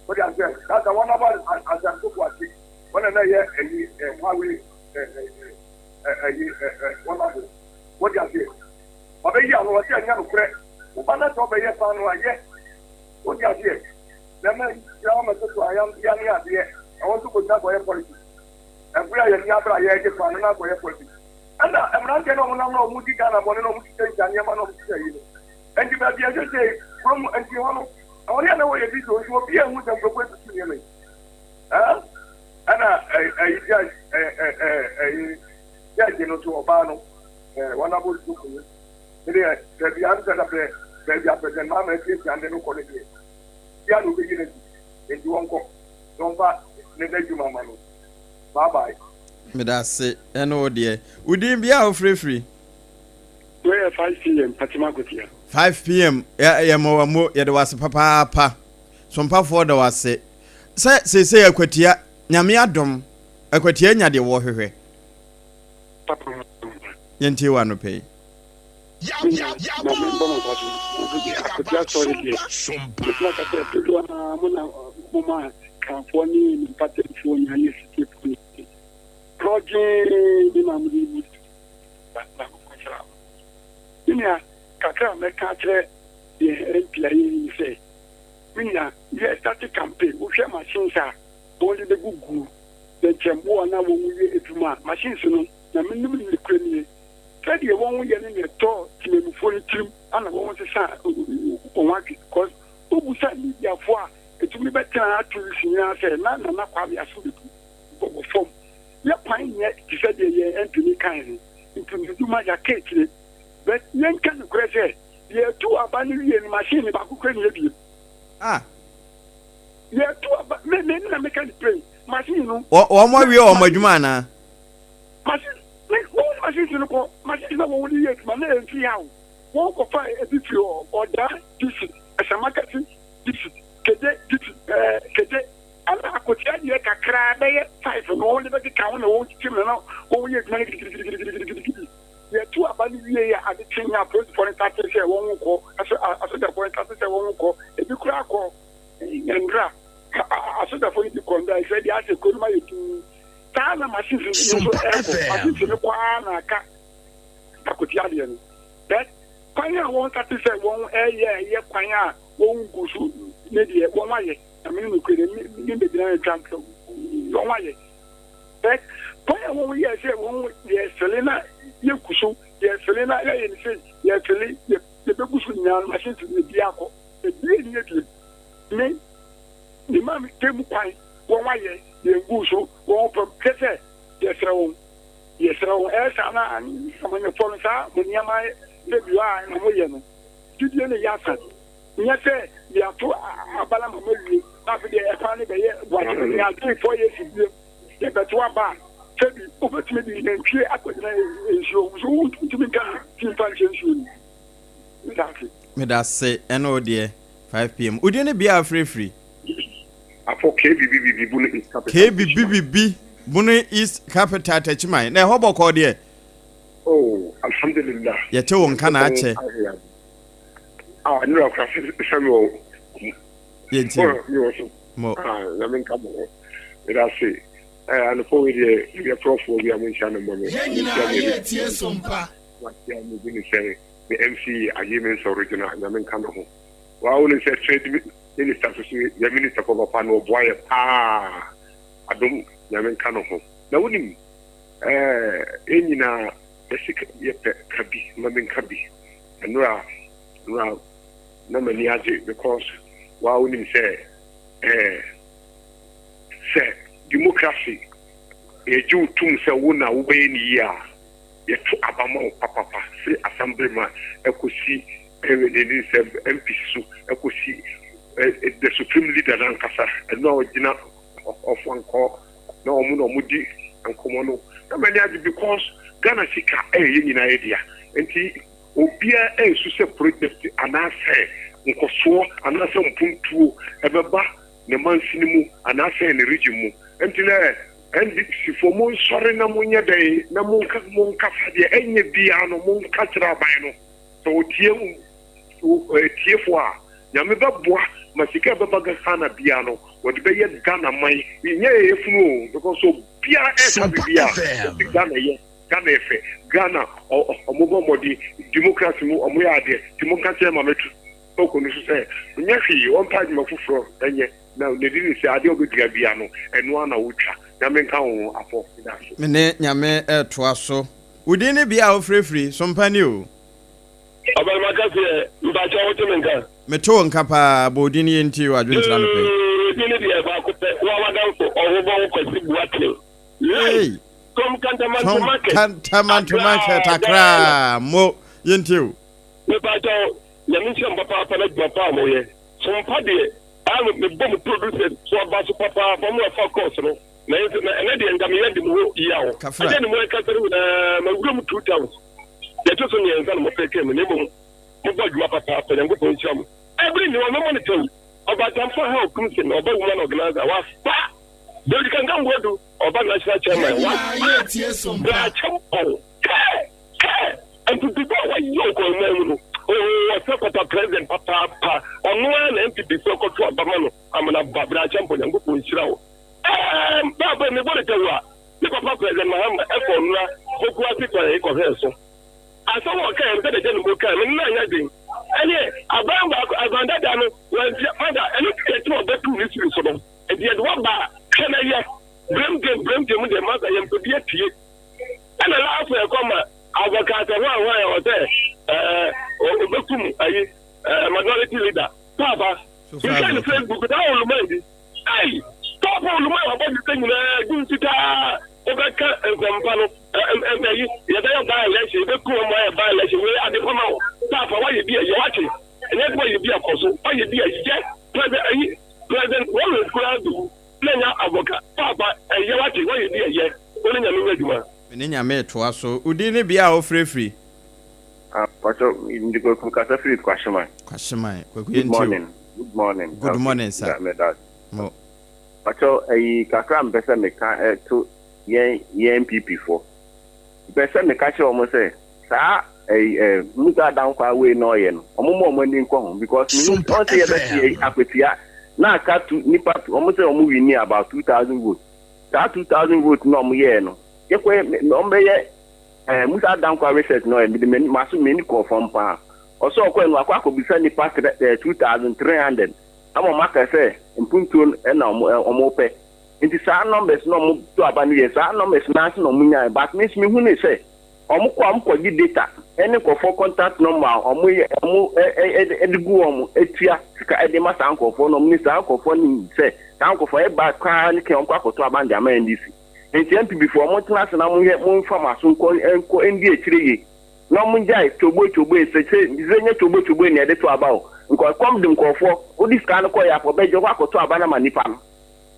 Wode aseɛ? That's the one about Asɛmto Boakye. Wɔn na na ɛyɛ ɛyi ɛ highway ɛ ɛ ɛ ɛyi ɛ ɛ wɔn abo. Wɔde aseɛ. Wabɛyi ano ɔsɛ ɛnyɛ nokorɛ. Woba na sɛ ɔbɛyɛ paa no a yɛ. Wode aseɛ. Na ɛma nhyira wɔn mɛtoto ayamdeɛ ne adeɛ. Ɛwɔ nso kɔgyina kɔyɛ politics. Ɛberɛ a yɛn ani abere a yɛregye kwan no na akɔyɛ politics. Ɛna mmeranteɛ no a wɔnam na wɔdi Ghana bɔne na wɔhyehyɛ nneɛma na wɔhyehyɛ yi no. Enti baabi a ɛsɛ kurom nti hɔ no, ɛhɔ ne na wɔyɛ video nti obi ehu sɛ nkurɔfoɔ etutu nneɛma yi. Ɛɛ ɛna ɛyi judge ɛɛ ɛyi judge no so ɔbaa no ɛɛ wɔn abɔ suku no. Ne deɛ baabi a sɛ dapɛ baabi a president Mahama asiesie ande no kɔ ne deɛ bia na obeyi no adi nti wɔnkɔ na wɔmfa ne n'adwuma ma no. Bye bye. Meda ase ɛne wo deɛ. Wo din bia a wofirifiri? Wei yɛ 5pm Atim Akotia. 5pm yɛ ma wa mo yɛde wase papaapa sompafoɔ da wase sɛ seesei akwatia nyame adom akwatia anya deɛ wɔhwehwɛ yɛntie wɔ anɔpa yi. Me nua ma me bɔ m'aba so nanso deɛ Akwatia sɔre deɛ mɛtumi aka sɛ dodoɔ no ara mo na mo ma Kanfoɔ ne ne mpatamufoɔ nyinaa ne asitiefoɔ nyinaa korɔgyee ne na mo de mu Nyankopɔn nhyira wo. Me nua, kakra a mɛka akyerɛ yɛn MP a yɛyi ne sɛ, me nua, yɛ starte campaign, wohwɛ machines a wɔn de bɛgugu dɛnkyɛmboɔ na wɔn yɛ adwuma a, machines no, na menim ne nokorɛ nie, sɛdeɛ wɔn yɛ no na ɛtɔ temamufoɔ no tirim ana wɔn sesa wɔn adwene, cause wobusa mediafoɔ a ɛtumi bɛtena ha 2 weeks nyinaa sɛ na Nana Kwame aso bɛbu wɔ fam. Yɛ kwan nyɛ te sɛ deɛ yɛn MP no kae no, mpunudwuma yɛaka akyire. But yɛnka nokorɛ sɛ, yɛtu aba no wie no machine no baako koraa nni hɔ bio. Ah. Yɛtu aba, me me na meka no plain, machine no. Wɔ wɔn awie wɔn adwuma anaa? Machine, me wɔn machines no kɔ, machines na wɔn de yɛ adwuma na ɛmfi ha o. Wɔn kɔfa ebi firi hɔ, Ɔdaa district, Asamakasi district, Kede district, ɛɛ Kede. Ɛna akokyerɛ deɛ kakra bɛyɛ five no wɔn de bɛkeka ho na wɔn kyekyem no na wɔn yɛ adwuma no gidigidigidigidigidi. Yɛto aba no wie a ade kye a polisifoɔ no tate sɛ wɔn kɔ aso asogyafoɔ no tate sɛ wɔn kɔ ebi koraa kɔ ndra asogyafoɔ no bi kɔ ndra ɛsɛ deɛ asɛ kuro no ma yɛ duu saa na machines no nso ɛkɔ machines no kɔ ara na aka akotia deɛ no bɛt kwan a wɔn tate sɛ wɔn ɛyɛ ɛyɛ kwan a wɔn gu so ne deɛ wɔn ayɛ. Na me ne nokorɛ deɛ me me bɛgyina no twa ntorɔ wɔn ayɛ but kwan a wɔn yɛ sɛ wɔn yɛ fele na yɛ gu so yɛ fele na yɛyɛ ne sei yɛ fele yɛ yɛbɛgu so nyinaa no machine to ebi akɔ ebi yɛ ne yɛ me ne ma me tɛ mu kwan wɔn ayɛ yɛn gu so wɔn pɛm kyɛ sɛ yɛsrɛ wɔn yɛsrɛ wɔn ɛyɛ saa na amanyɔfoɔ no saa mo nneɛma sɛ bi a na mo yɛ no gyidie ne yɛ asa. Nyɛ sɛ yɛato aba no ama moawie na afei deɛ ɛkwan no bɛyɛ boakye no nea adwene 4 years biom yɛbɛto aba a sɛbi wobɛtumi de nantwie akɔgyina nsuo ho so wontumi nka ne ti mfa nhyɛ nsuo no mu. Meda ase. Meda ase ɛne wo deɛ 5pm. Wo din ne bea a wofrɛ firi? Afɔ KBBBB Bono East Capital Techiman. KBBBB Bono East Capital Techiman. Na ɛhɔ bɔkɔɔ deɛ? Oh, Alhamdulillah. Yɛte wo nka na akyɛ. Nyankopɔn ayɛ yɛn adom. Ah, nnura kora sɛ me wɔ Yɛntie wo. Me wɔ so. Mo. Ah, nyame nka mo ho. Meda ase. Eh, anɔpa wei deɛ meyɛ prɔfoɔ bi a monhyia no mmɔ me. Yɛn Monhyia nyinaa me yɛretie Sompa. Wakyia me bi ne sɛ me MC Aye Mensah Original, nyame nka ne ho. Waa wonim sɛ trade minister so so yɛ minister fɔ papa na ɔboa yɛ paa. Adom nyame nka ne ho. Na wonim eh, yɛn nyinaa yɛse yɛpɛ ka bi ma menka bi. Nnora nnora na m'ani agye because waa wonim sɛ eh, sɛ democracy yɛgye wo tom sɛ wo na wobɛyɛ ne yie a yɛto aba ma wo papapa firi assembly man ɛkɔsi eh, ne sɛ MPs so ɛkɔsi eh, the supreme leader no ankasa ɛno a ɔgyina ɔfankɔ na wɔn na wɔn di nkɔmɔ no na m'ani agye because Ghana sika ɛyɛ yɛn nyinaa yɛ dea nti obiara ɛnsu sɛ project anaasɛ nkɔsoɔ anaasɛ mpuntuo ɛbɛba ne mansini mu anaasɛ ne region mu nti nɛ NDC foɔ mo nsɔre na mo nyɛ dɛn na mo nka mo nkasa deɛ ɛnyɛ biara no mo nka kyerɛ aban no sɛ ɔtie tiefoɔ a Nyame bɛboa. Ma sika a ɛbɛba Ghana biara no wɔde bɛyɛ Ghana man. Nyɛ yɛn yafunu o because obiara ɛreka biribi a ɔse Ghana yɛ, Ghana yɛ fɛ, Ghana ɔmo bɔ mmɔden, democracy mu ɔmo yɛ adeɛ nti monka nkyerɛ Maame Torko no nso sɛ ɔnyɛ hwee ɔmpɛ adwuma foforɔ nyɛ na nedi ne sɛ adeɛ a ɔbɛdua biara no ɛno ara na ɔtwa. Nyame nka wo ho Apɔ. Meda ase. Me ne Nyame retoa so. Wo din ne bea a wofrɛ firi, Sompa ni o. Ɔbarima kɛseɛ, mpakyɛw wote me nka? Mete wo nka paa, bɔ wo din yɛntie w'adwenkyerɛ anɔpa yi. Me din deɛ baako pɛ, wo ara w'adamfo, Ɔhobɔho Kwasi Boateng. Live Hey! from Kantamanto From Market, Kantamanto Market, Accra, Ghana. Accra, mo, yɛntie wo. Mepakyɛw, Nyame nhyira mo papaapa n'adwuma pa a moyɛ. Sompa deɛ, a mebɔ mo producers so aba so papaapa, mo a fa course no. Nanso na ɛnɛ deɛ nka meyɛ de mo ho yaw. Kafra. Agya ne mo ɛkasa no nyinaa mawura mu two times. Deɛ ɛto so mmiɛnsa na mopɛkɛɛ me na mmom mobɔ adwuma papaapa Nyankopɔn nhyira mo. Ɛbere nni hɔ mɛmɔ no kyɛw. Ɔbatamfo Haw Kumsin ɔba woman organizer wafa. David Kankan Boadu ɔba national chairman wafa. Bra Acheampong kɛɛ kɛɛ ntutubo a wayɛ wɔ kɔnman mu no oo ɔsɛ papa president papaapa ɔno ara na NPP foɔ kɔto aba ma no amena ba Bra Acheampong Nyankopɔn nhyira wo. Ɛɛm, paapa me bɔ ne tawur a, me papa President Mahama kɔɔ Nura Pokuase kwan kɔhwɛɛ so. Asɛm a ɔkaeɛ no, sɛdeɛ Gyani Mo kaeɛ no, me ne no anyɛ adwene. Ɛneɛ, aban baako, aban dada no, wantua, masa, ɛno nti na yɛte ɔbɛtuu ne siri so no. Nti yɛde wo aba a, hwɛ na yɛ. Brem game, brem game deɛ, masa, yɛmpɛ bi atie. Ɛna last one ɛkɔ ma Avocat hwan hwan a ɔsɛ ɛɛ, ɔbɛkum ayi, ɛɛ, minority leader. Paapa, mehwɛ ne Facebook, saa oluman bi. Ei! Paapa Oluman wabɔ ne sɛ nyinaa gu mfitaa wobɛka nsɛmpa no ɛyi yɛbɛyɛ by election yɛbɛku wɔn ayɛ by election wei ade pa ma wo Paapa wayɛ bi ɛyɛ wate ɛnyɛ sɛ wayɛ bi ɛkɔ so wayɛ bi ɛyɛ president ɛyi president Lawrence koraa bɛwu na nya abɔka Paapa ɛyɛ wate wayɛ bi ɛyɛ wo ne nyame nyɛ adwuma. Me ne Nyame retoa so. Wo din ne bea a wofrɛ firi? Ah, pacho, mede Kwaku kasa firi Kwahyeman. Kwahyeman, Kwaku Good yɛntie o. morning, good morning. Good Okay, morning sir. meda ase. Mo. Pacho, ayi kakra a mepɛ sɛ meka to yɛn yɛn NPP foɔ. Mepɛ sɛ meka kyerɛ wɔn sɛ saa ɛyi ɛ Musa Dankwa wei na ɔyɛ no, wɔn mma wɔn ani nkɔ ho because mehu Sompa wɔn sɛ yɛbɛte FM. akwatia na aka tu nipa wɔn sɛ wɔn winni about 2000 votes. Saa 2000 votes na wɔn yɛɛ no, yɛkɔ wɔn bɛyɛ Eh, Musa Dankwa research no ɛ, mede m'ani, m'aso, m'ani kɔɔ fam paa. Ɔsɛ ɔkɔɛ no, wakɔ akɔbisa nnipa trɛ, eh, 2,300 ama wɔn aka sɛ mpuntuo no ɛna wɔn, eh, wɔn pɛ. Nti saa numbers no wɔn to aba no yɛ, saa numbers no ara nso na wɔn nyae. But me nso mehu ne sɛ, wɔn kɔ a wɔn kɔgye data ɛne nkurɔfoɔ contact number a wɔn yɛ, wɔn ɛ, ɛ, ɛde gu wɔn, ɛtua sika ɛde ma saa nkurɔfoɔ no, wɔn ne saa nkurɔfoɔ no nim sɛ saa nkurɔfoɔ ɛba koraa ne kɛn wɔn kɔ akɔto aba no de ama NDC. Enti NPP foɔ mo ntena ase na mo nhwɛ mo nfa mo aso nkɔ nkɔ ndi akyire yie na mo ngyae twoboe twoboe sɛ sɛ sɛ nyɛ twoboe twoboe na yɛde to aba o nkɔ ɛkɔm de nkorɔfoɔ wode sika no kɔ yɛ afɔ bɛgye kɔ akɔto aba no ama nipa no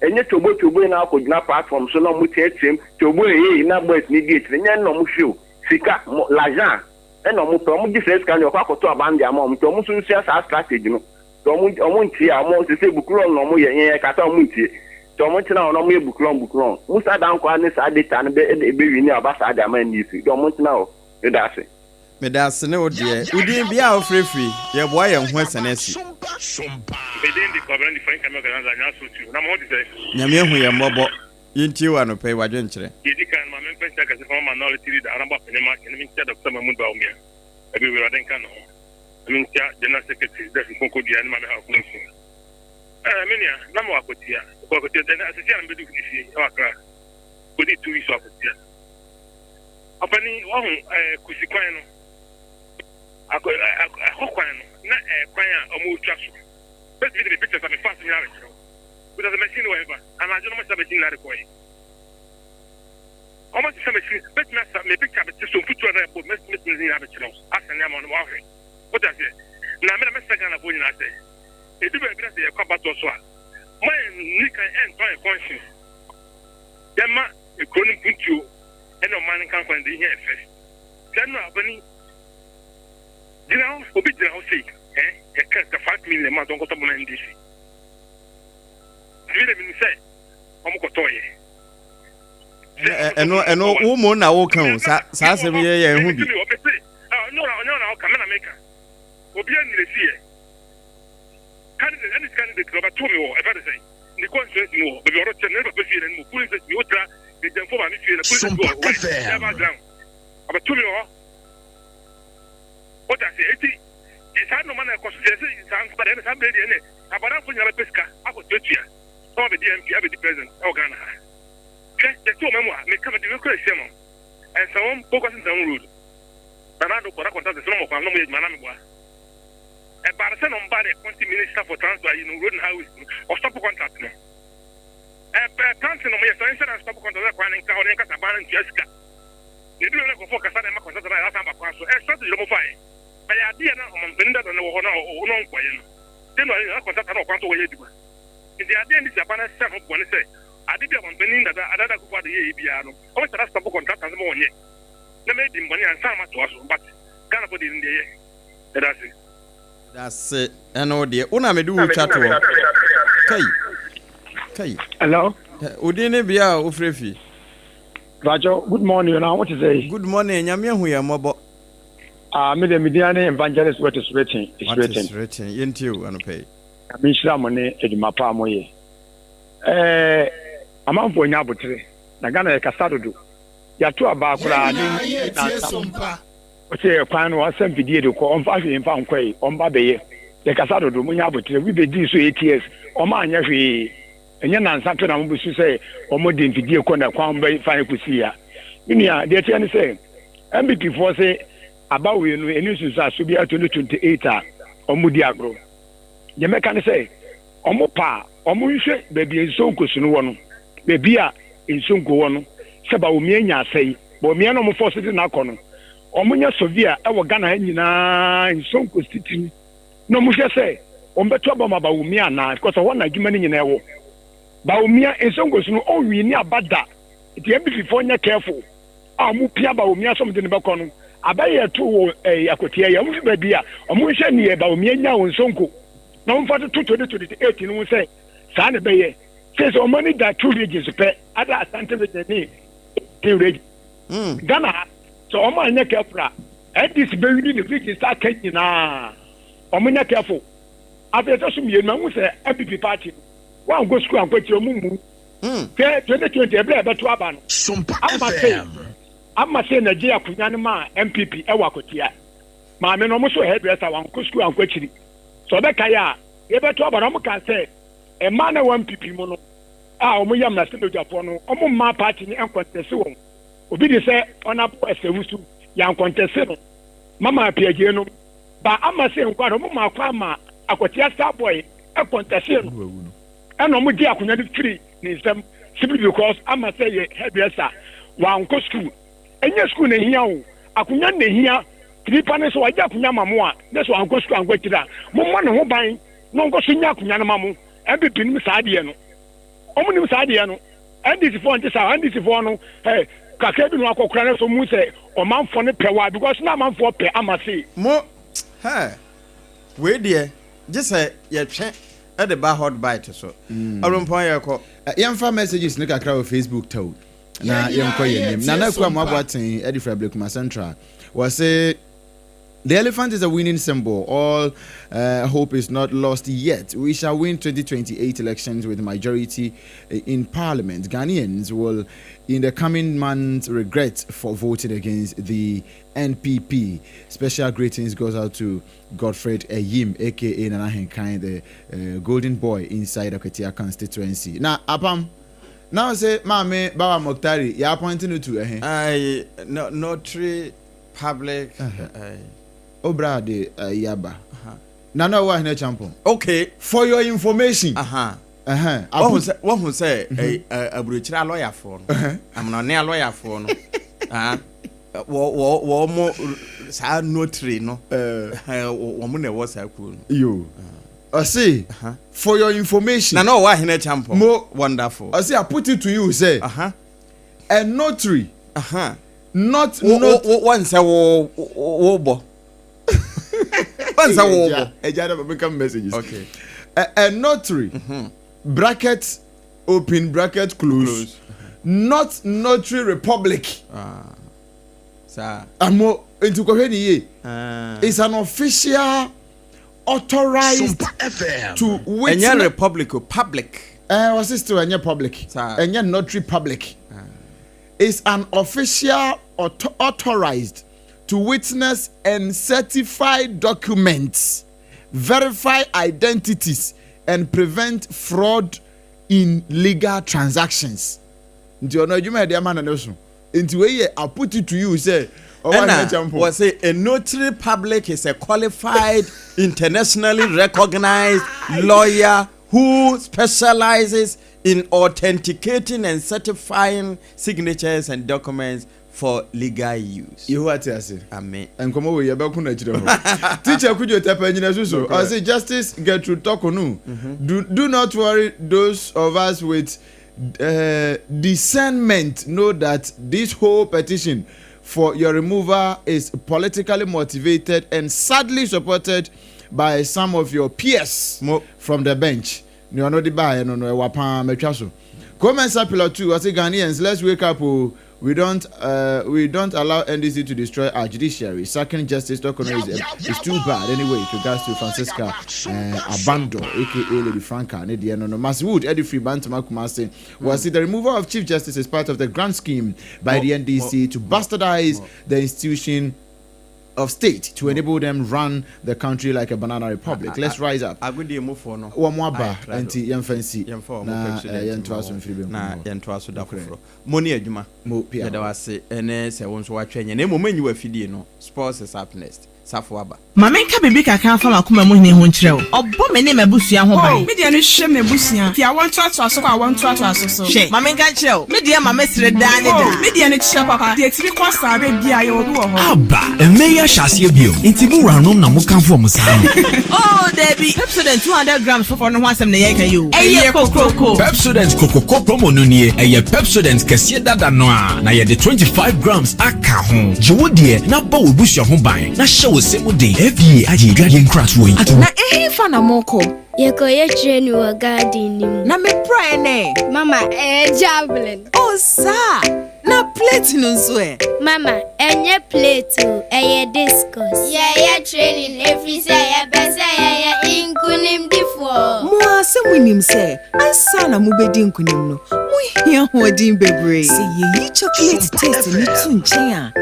ɛnyɛ twoboe twoboe na akɔ gyina platform so na ɔmo teateam twoboe ei na boys no di akyire nyɛ ɛno na ɔmo hwɛ o sika mo l'argent ɛna ɔmo pɛ ɔmo gye saa sika no yɛkɔ akɔto aba no de ama ɔmo nti ɔmo nso nsua saa strategy no. Sɛ ɔmo ɔmo ntie a ɔmo sese bukulɔn na ɔmo yɛ yɛn yɛ kasa ɔmo ntie sɛ ɔmo ntena hɔ na ɔmo yɛ bukulɔn bukulɔn Musa Dankwah ne saa data no bɛ ɛde bɛ wini aba saa de ama NDC deɛ ɔmo ntena hɔ meda ase. Meda ase ne wo deɛ. Wo din bea a wofrɛ firi? Yɛreboa yɛn ho asiane asi. Me din de Kwabena Nifa Nka Mɛka Nansa Anyaa so tu na mo ho te sɛn? Nyame ahu yɛn mmɔbɔ. Yɛntie wo anɔpa yi w'adwenkyerɛ. Deɛ ɛdi kan no ma memfa nkyia kɛse fa ma Minority Leader Honourable Afenyo Markin ne menkyia Dɔkta Mahmood Bawumia. Ɛbi Awurade nka ne ho. Menkyia General Secretary Def Nkonko Dua ne Maame Hawa Kumasi. Eh, me nua, na mewɔ Akwatia. Mekɔ Akwatia dɛn asese a na mebedu fie wɔ Accra. Kodi 2 weeks wɔ Akwatia. Ɔpani, wahu eh, kusi kwan no. Akɔ eh, ɛhɔ kwan no, na eh, kwan a wɔretwa so. Bɛtumi de me pictures a mefa so nyinaa bɛkyerɛ wo. Bisa sɛ machine wɔ hefa? Anadwo no wɔsesa machine nyinaa de kɔe. Wɔasesa machine, bɛtumi asa me picture bɛte so mfuturo a na ɛbɔ mɛtumi de nyinaa bɛkyerɛ wo. Asɛne ama wo na wahwɛ. Wote aseɛ? Na me na mɛsrɛ Ghanafoɔ nyinaa sɛ, ɛdu baabi na sɛ yɛkɔ abatoɔ so a, ma yɛnni kan ɛntɔn yɛn conscience. Yɛmma kuro no mpuntuo ɛne ɔman no nkankwa no deɛ ɛhia yɛ first. Sɛ ɛno a, ɔbani gyina hɔ, obi gyina hɔ sei, eh, yɛka sika 5 million ma sɛ ɔnkɔtɔ bɔma NDC. Nti me deɛ menim sɛ wɔn kɔtɔɔyɛ. Ɛno ɛno wo mo na woka o saa saa asɛm yɛ yɛn ho bi. Ɔnyɛ ɔna ɔka me na meka. Obi anyina si yɛ. Candidate ɛne candidate no ɔbɛtoo me wɔ ɛfɛ ne sɛn ne constituency mu wɔ baabi ɔno kyɛ ne papa fie n'anim polling station mi wotra Agyamfo maame fie na polling station wɔ right never ground ɔbɛtoo me wɔ hɔ wote aseɛ eti saa nnɔma na ɛkɔ so sɛ ɛsɛ saa nko deɛ ɛna saa bere deɛ ɛnɛ abɔdanfo nyinaa bɛpɛ sika akɔtuatua na wabɛdi MP abɛdi president ɛwɔ Ghana ha hwɛ yɛte ɔma mu a meka mede wekura ahyia ma Nsawam Pokuase Nsawam road Nana Addo kɔ na kɔntasɛ sɛ na ɔmɔ kwan na ɔmɔ yɛ adwuma na meboa. Ɛbaa no sɛ na ɔmbaa ne appointing minister for transport ayi no road and highways no ɔstɔpo contract no. Ɛbɛɛ planting no ɔmo yɛ sɛ ɔnhyɛ da nstɔpo contract sɛ kwan no nka hɔ na yɛnka sɛ aban no ntua sika. Na ebi wɔ hɔ na nkurɔfoɔ kasa na ɛma contractor no ayɛ asan aba kwan so. Ɛyɛ strategy na ɔmo faeɛ. Ɛyɛ adeɛ a na ɔmampanin dada no wɔ hɔ na ɔno ɔnkɔeɛ no. January no na contractor no wɔ kwan so wɔyɛ adwuma. Nti adeɛ a NDC aban no ahyehyɛ ho bɔne sɛ ade bi a ɔmampanin dada Adada Akufo Addo yɛeɛ biara no ɔmo hyɛ da stɔpo contractor no sɛ ma wɔnyɛ na mɛdi mbɔne ansa na matoa so but Ghanafoɔ deɛ nim deɛ ɛyɛ. Yɛda ase. Yɛda ase ɛne wo deɛ wo na mede wo twa toɔ kai kai. Hello. Wo din ne bea a wofrɛ fi. Bajo, good morning na wo te sɛ. Good morning, nyame ahu yɛn mmɔbɔ. Ah, me de me din ne Evangelist Wete Sreten. Wete Sreten, yɛntie o anɔpa yi. Nyame nhyira mo ne adwuma pa a moyɛ. Eh, amanfoɔ nya abotere na Ghana yɛ kasa dodo. Yɛato aba koraa ne nansa. Ɔse kwan no ɔsa mfidie de kɔ ɔmfa hwee mfa nkɔe ɔmba bɛyɛ yɛkasa dodo monyɛ aboterɛ obi bɛdii so 8 years ɔmo anyɛ hwee ɛnyɛ nansa pɛ na mo bɛsu sɛ ɔmo de mfidie kɔ na kwan bɛ fa kɔsii a me nua deɛ ɛteɛ ne sɛ NPP foɔ se aba wei no ɛni nsunsuanso biara 2028 a ɔmo di agorɔ deɛ mɛka ne sɛ Wɔn pa a, wɔn nhwɛ baabi a nsuo nkosu no wɔ no, baabi a nsuo nko wɔ no, sɛ Bawumia nya asɛe, Bawumia na wɔn force de no akɔ no, wɔn nyɛ survey wɔ Ghana ha nyinaa nsuo nkosu titiriw na wɔn hwɛ sɛ wɔn bɛto aba ma Bawumia anaa, because ɛhɔ na adwuma no nyinaa wɔ. Bawumia nsuo nkosu no ɔnwini aba da, nti NPP foɔ nyɛ careful a wɔn pia Bawumia sɛ wɔn de no bɛkɔ no, aba yɛ to wɔ ɛɛ Akotia yi, wɔn hwɛ baabi a wɔn nhwɛ neɛ Bawumia nya wɔ nsuo nko. na wɔmfa toto 2028 no ho sɛ saa na ɛbɛyɛ. Seesei wɔn ani da two regions pɛ, ada Asante region ne Eastern region. Hmm. Ghana ha, sɛ wɔn anyɛ careful a, NDC bɛwini ne regions aka nyinaa. Wɔn nyɛ careful. Afei ɛtɔ so mmienu, mahu sɛ NPP party no, wɔankɔ sukuu ankɔ akyire, wɔn mmu. Hmm. Hwɛ 2020 ɛberɛ a ɛbɛto aba no, ama se ama se na gye akonnwa no maa NPP ɛwɔ akwatia. Maame no, wɔn so hairdresser, wankɔ sukuu ankɔ akyiri. Sɛ ɔbɛkae a, yɛbɛto aba no, wɔkaa sɛ mmaa na ɛwɔ NPP mu no a wɔyɛ mmarahyɛbadwafoɔ no, wɔmmaa party no nkɔntɛse wɔn. Obi de sɛ Honourable Esther Owusu, yɛankɔntɛse no. Mama Appiagyei nom, ba ama sɛ nkoa no, wɔmaa kwan ma Akwatia Starboy kɔntɛsee no. Ɛna wɔgyee akonnwa no firii ne nsam simply because ama sɛ yɛ hairdresser, wankɔ school. Ɛnyɛ sukuu na ehia o, akonnwa na ehia. Nipa no sɛ wagye akonnwa ma mo a, na sɛ wankɔ sukuu ankɔ akyiri a, mommɔ ne ho ban na ɔnkɔ so nya akonnwa no ma mo. NPP nim saa adeɛ no. Wɔn nim saa adeɛ no. NDC foɔ nte saa. NDC foɔ no, eh, kakra bi na wakɔkora no so mu sɛ ɔmanfoɔ no pɛ wa because na amanfoɔ pɛ ama sei. Mo, hɛ, wei deɛ, gye sɛ yɛtwe de ba hot bite so. Ɔrempɔn yɛkɔ. Yɛmfa messages no kakra wɔ Facebook tɛw. na yɛnkɔ yɛn anim. Nana Akua Amoaboaten de firi Ablekuma Central. Wɔse The elephant is a winning symbol. All uh, hope is not lost yet. We shall win 2028 elections with majority eh, in parliament. Ghanaians will, in the coming months, regret for voting against the NPP. Special greetings goes out to Godfred Ayim, aka Nana Henkan, the uh, golden boy inside Akwatia constituency. Now, Apam. Na ɔse maame Bawa Mokhtari yɛ appoint no to ɛhe? Ayi no notary public ayi. O bra de ayi aba. Na na ɔwɔ Ahene Acheampong. Okay. For your information. Aha. Ɛhɛn. Wahu sɛ wahu sɛ ɛyi aburokyire alɔyafoɔ no. Amanɔne alɔyafoɔ no. Ah wɔ wɔ wɔn mo saa notary no. Wɔn na ɛwɔ saa kuo no. Yo. Ɔse for your information. Nana ɔwɔ ahene kyampɔn. Mo. Wonderful. Ɔse I put it to you sɛ. Uh-huh. A notary. Uh-huh. Not not. Wo wo nsɛ wo wo bɔ. Wo nsɛ wo bɔ. Ɛgya na meka messages. Okay. A, a notary. Mm-hmm. Bracket open bracket close. close. Not notary republic. Ah. Saa. Amo nti kɔhwɛ ni yie. Ah. It's an official. authorized to witness. Ɛnyɛ republic o, public. Ɛɛ ɔsi still ɛnyɛ public. Ɛnyɛ notary public. Is an official authorized to witness and certify documents, verify identities, and prevent fraud in legal transactions. Nti ɔno adwuma yɛde ama no no so. Nti wei yɛ I put it to you sɛ ɔwɔ Ɛna ahwɛ mpo. wɔse a notary public is a qualified internationally recognized lawyer who specializes in authenticating and certifying signatures and documents for legal use. Yehowa te ase. Amen. Nkɔmɔ wei yɛbɛko no akyirɛ hɔ. Teacher Kudjo Tɛpɛ nyina so so. Ɔse Justice Gertrude Torkornoo, do, do not worry those of us with uh, discernment know that this whole petition for your removal is politically motivated and sadly supported by some of your peers Mo. from the bench. Nea ɔno de baeɛ no no ɛwa paa matwa so. Comensa Pillar 2 ɔse Ghanaians let's wake up o we don't uh, we don't allow NDC to destroy our judiciary. Sacking Justice Torkornoo is, is too bad anyway. With regards to Francisca Abando aka Lady Franca ne deɛ no no. Mas Wood ɛde firi Bantama Kumasi wɔse the removal of Chief Justice is part of the grand scheme by the NDC to bastardize the institution of state to enable them run the country like a banana republic. Let's rise up. Agodie mufoɔ no Wɔn aba ayɛ krado. nti yɛmfa nsi Yɛmfa wɔn na Pepsodent yɛntoa mma so wɔn mfiri benkum na hɔ. yɛntoa so da Nokorɛ. foforɔ. Mo ne adwuma. Mo pia Yɛda hɔ. wo ase ɛne sɛ wo nso woatwɛn yɛn. Na mmom anyi w'afidie no. Sports is up next. Safo aba. Ma menka biribi kakra mfa m'akoma mu hene ho nkyerɛ wo. Ɔbɔ me ne m'abusua ho ban. Oh, me deɛ no hwɛ m'abusua, fi awoɔ ntoatoaso kɔ awoɔ ntoatoaso so. Hwɛ, ma menka nkyerɛ wo, me deɛ ma mesere daa ne Oh, daa. me deɛ no kyerɛ papa, deɛ ɛtumi kɔ saa berɛ biara, yɛwɔ bi wɔ hɔ. Aba, mmɛ yi ahyɛ aseɛ bio, nti mo wuranom na mokamfo wɔn saa no? Oh, dabi, Pepsodent 200 grams foforɔ no ho asɛm na yɛreka yi o. Ɛyɛ kokroko! Pepsodent Kokroko Promo no nie, ɛyɛ Pepsodent kɛseɛ dada no ara, na yɛde 25 grams aka ho. Gye wo deɛ na bɔ w'abusua ho ban na hyɛ wo se mu den. FDA agye adwadie nkratoɔ yi atom. Na ɛhefa na morekɔ? Yɛkɔyɛ training wɔ garden no mu. Na me praeɛ no ɛ? Mama, ɛyɛ javelin. Oh, saa? Na plate no nso ɛ? Mama, ɛnyɛ plate o, ɛyɛ discus. Yɛyɛ training ɛfiri sɛ yɛpɛ sɛ yɛyɛ nkonimdifoɔ. Mo ara sɛ monim sɛ ansa na mobɛdi nkonim no, mohia ahoɔden bebree. Sɛ yɛyi chocolate taste no to nkyɛn a,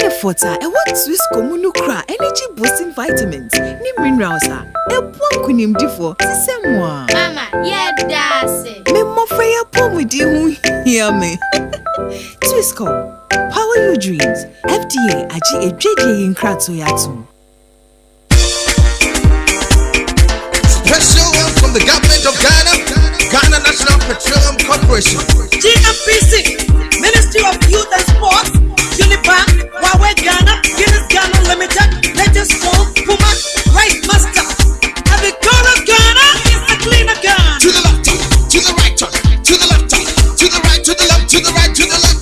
ɛne fort a ɛwɔ Twisco mu no kura energy boosting vitamins ne minerals a ɛboa nkonimdifoɔ te sɛ mo a. Mama, yɛda ase! Me mmɔfra yi apɔwmuden ho hia me. Twisco, power your dreams. FDA agye adwadie yi nkratoɔ yi atom. Special one from the government of Ghana, Ghana National Petroleum Corporation. GNPC, Ministry of Youth and Sports, Unibank, Huawei Ghana, Guinness Ghana Limited, Legend Strong, Puma, Rice Master. And the color of Ghana is the cleaner Ghana. To the left, to the right, to the left, to the right, to the left, to the right, to the left.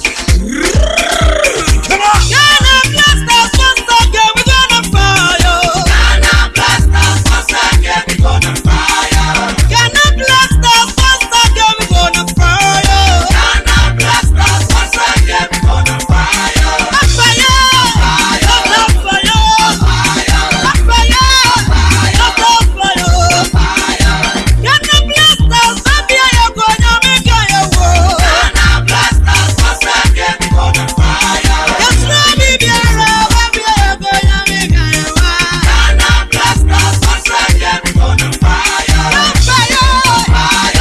Come on! Ghana Blasters once again, we gonna fire. Ghana Blasters once again, we gonna fire. Ghana Blasters once again, we gonna fire. Ghana Blasters once again, we gonna fire. Fire! Fire! Fire! Fire! Fire! Ghana Blasters, baby, I gonna make you go. Ghana Blasters once again, we gonna fire. Yes, baby, I gonna make you go. Ghana Blasters once again, we gonna fire. Fire! Fire!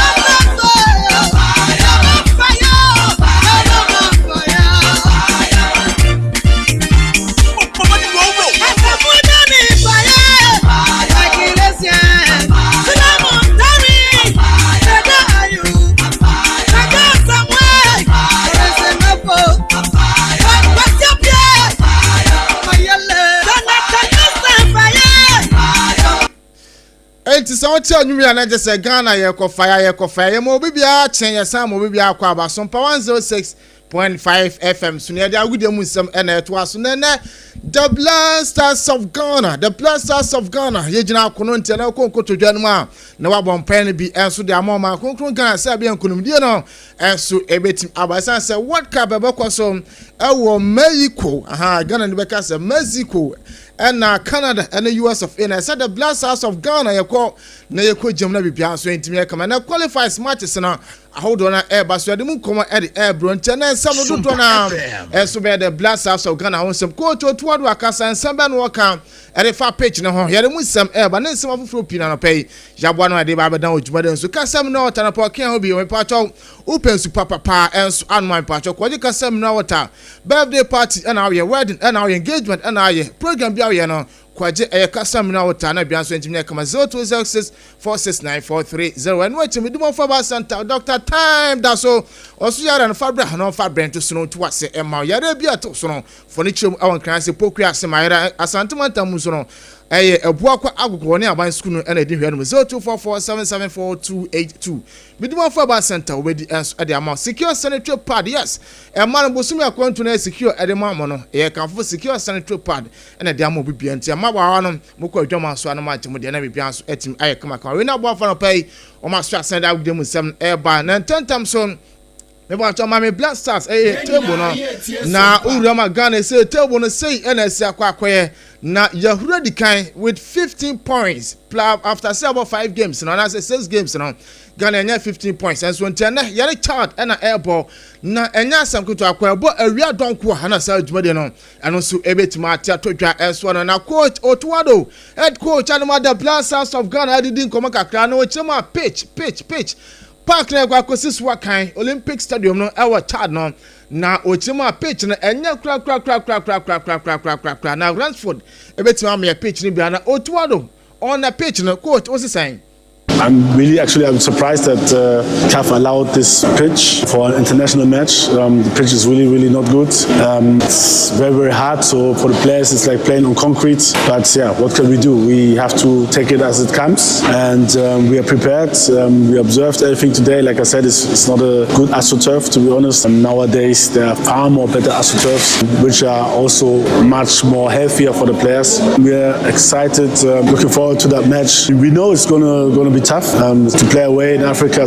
Enti sɛ wote anwum yi a na kyerɛ sɛ Ghana yɛkɔ fire yɛkɔ fire yɛma obi biara kyɛn yɛsan ma obi biara kɔ aba so mpa 106.5 FM so na yɛde agodie mu nsɛm ɛna ɛtoa so na ɛnɛ The Black Stars of Ghana The Black Stars of Ghana yɛgyina akono nti ɛna wokɔ nkotodwa no mu a na wabɔ mpae no bi ɛnso de ama ɔman kronkron Ghana sɛ ɛbɛyɛ nkonimdie no ɛnso ɛbɛtumi aba ɛsiane sɛ World Cup ɛbɛkɔ so ɛwɔ Mexico aha Ghana ni bɛka sɛ Mexico. Ɛna Canada ɛne US of A na ɛsɛ the Black Stars of Ghana yɛkɔ na yɛkɔ gyam na biribiara nso ɛntumi yɛ kama. Na qualifies matches no ahodoɔ no ɛreba so, yɛde mu nkɔmmɔ ɛde ɛrebrɛ nti ɛnɛ nsɛm no dodoɔ no ɛnso bɛyɛ the Black Stars of Ghana ho nsɛm. Coach Otto Addo akasa, nsɛm bɛn na wɔka ɛde fa pitch no ho, yɛde mu nsɛm ɛreba ne nsɛm afoforɔ pii na anɔpa yi yɛaboa no ɛde ba abɛdan wɔ dwumadi nso. Kasa mu na ɔta no pɔ ɔkea ho bi, mepakyɛw wopɛ nsu papapaa ɛnso anom a, mepakyɛw kɔgye kasa mu na ɔta. Birthday party ɛna woyɛ, wedding ɛna woyɛ, engagement ɛna ayɛ, program bi a woyɛ no, kwagye ɛyɛ kasa mu na wotaa na bia nso ntumi nyɛ kama. 0206 469430. Ɛno akyi medumɔfo aba center Dr. Time da so ɔso yare no fa brɛ na ɔmfa brɛ nto so no ntu ase ɛma yare bi a ɛto so no fo ne kyerɛ mu ɛwɔ Nkran ase Pokua ase ma yɛrɛ Asante mantam mu nso no ɛyɛ Abuakwa Agogo ne aban sukuu no ɛna ɛdi hwɛ no mu. 0244 774282. Medumɔfo aba center wobɛdi ɛnso ɛde ama secure sanitary pad. Yes, ɛma no bosome akwantu no ɛyɛ secure ɛde ma mo no, ɛyɛ kamfo secure sanitary pad ɛna ɛde ama obi bia nti ɛma wawa no mokɔ adwama so a na moagye mo deɛ na biribiara nso atumi ayɛ kamakama. Wei na aboafoɔ no pɛ yi wɔn aso asɛn de agudie mu nsɛm ɛreba na ntɛntɛm so. Mepakyɛw ma me Black Stars ɛyɛ table no na owura ma Ghana ɛsɛ table no sei ɛna ɛsɛ akɔ akɔyɛ na yɛhura di kan with 15 points plus after sɛ ɛbɔ 5 games no anaasɛ 6 games no, Ghana ɛnyɛ 15 points ɛnso nti ɛnɛ yɛne Chad ɛna ɛrebɔ na ɛnyɛ asɛm ketewa akɔ ɛbɔ awia dɔnko a ɛna saa dwumadie no ɛno nso ɛbɛtumi ate ato dwa ɛnso no. Na coach Otto Addo, head coach anoma the Black Stars of Ghana, adidi nkɔmɔ kakra na ɔkyerɛ mu a pitch park na ɛkɔ akɔsi so akan Olympic Stadium no ɛwɔ Chad no na ɔkyerɛ mu a pitch no ɛnyɛ korakorakorakorakorakorakorakorakora na Ransford ɛbɛtumi ama yɛ pitch no bia. Na Otto Addo on the pitch no, coach osisan. I'm really actually I'm surprised that CAF allowed this pitch for an international match. The pitch is really, really not good. It's very, very hard. So for the players, it's like playing on concrete. But yeah, what can we do? We have to take it as it comes, and we are prepared. We observed everything today. Like I said, it's not a good astroturf, to be honest. And nowadays there are far more better astroturfs, which are also much more healthier for the players. We are excited, looking forward to that match. We know it's gonna be tough to play away in Africa.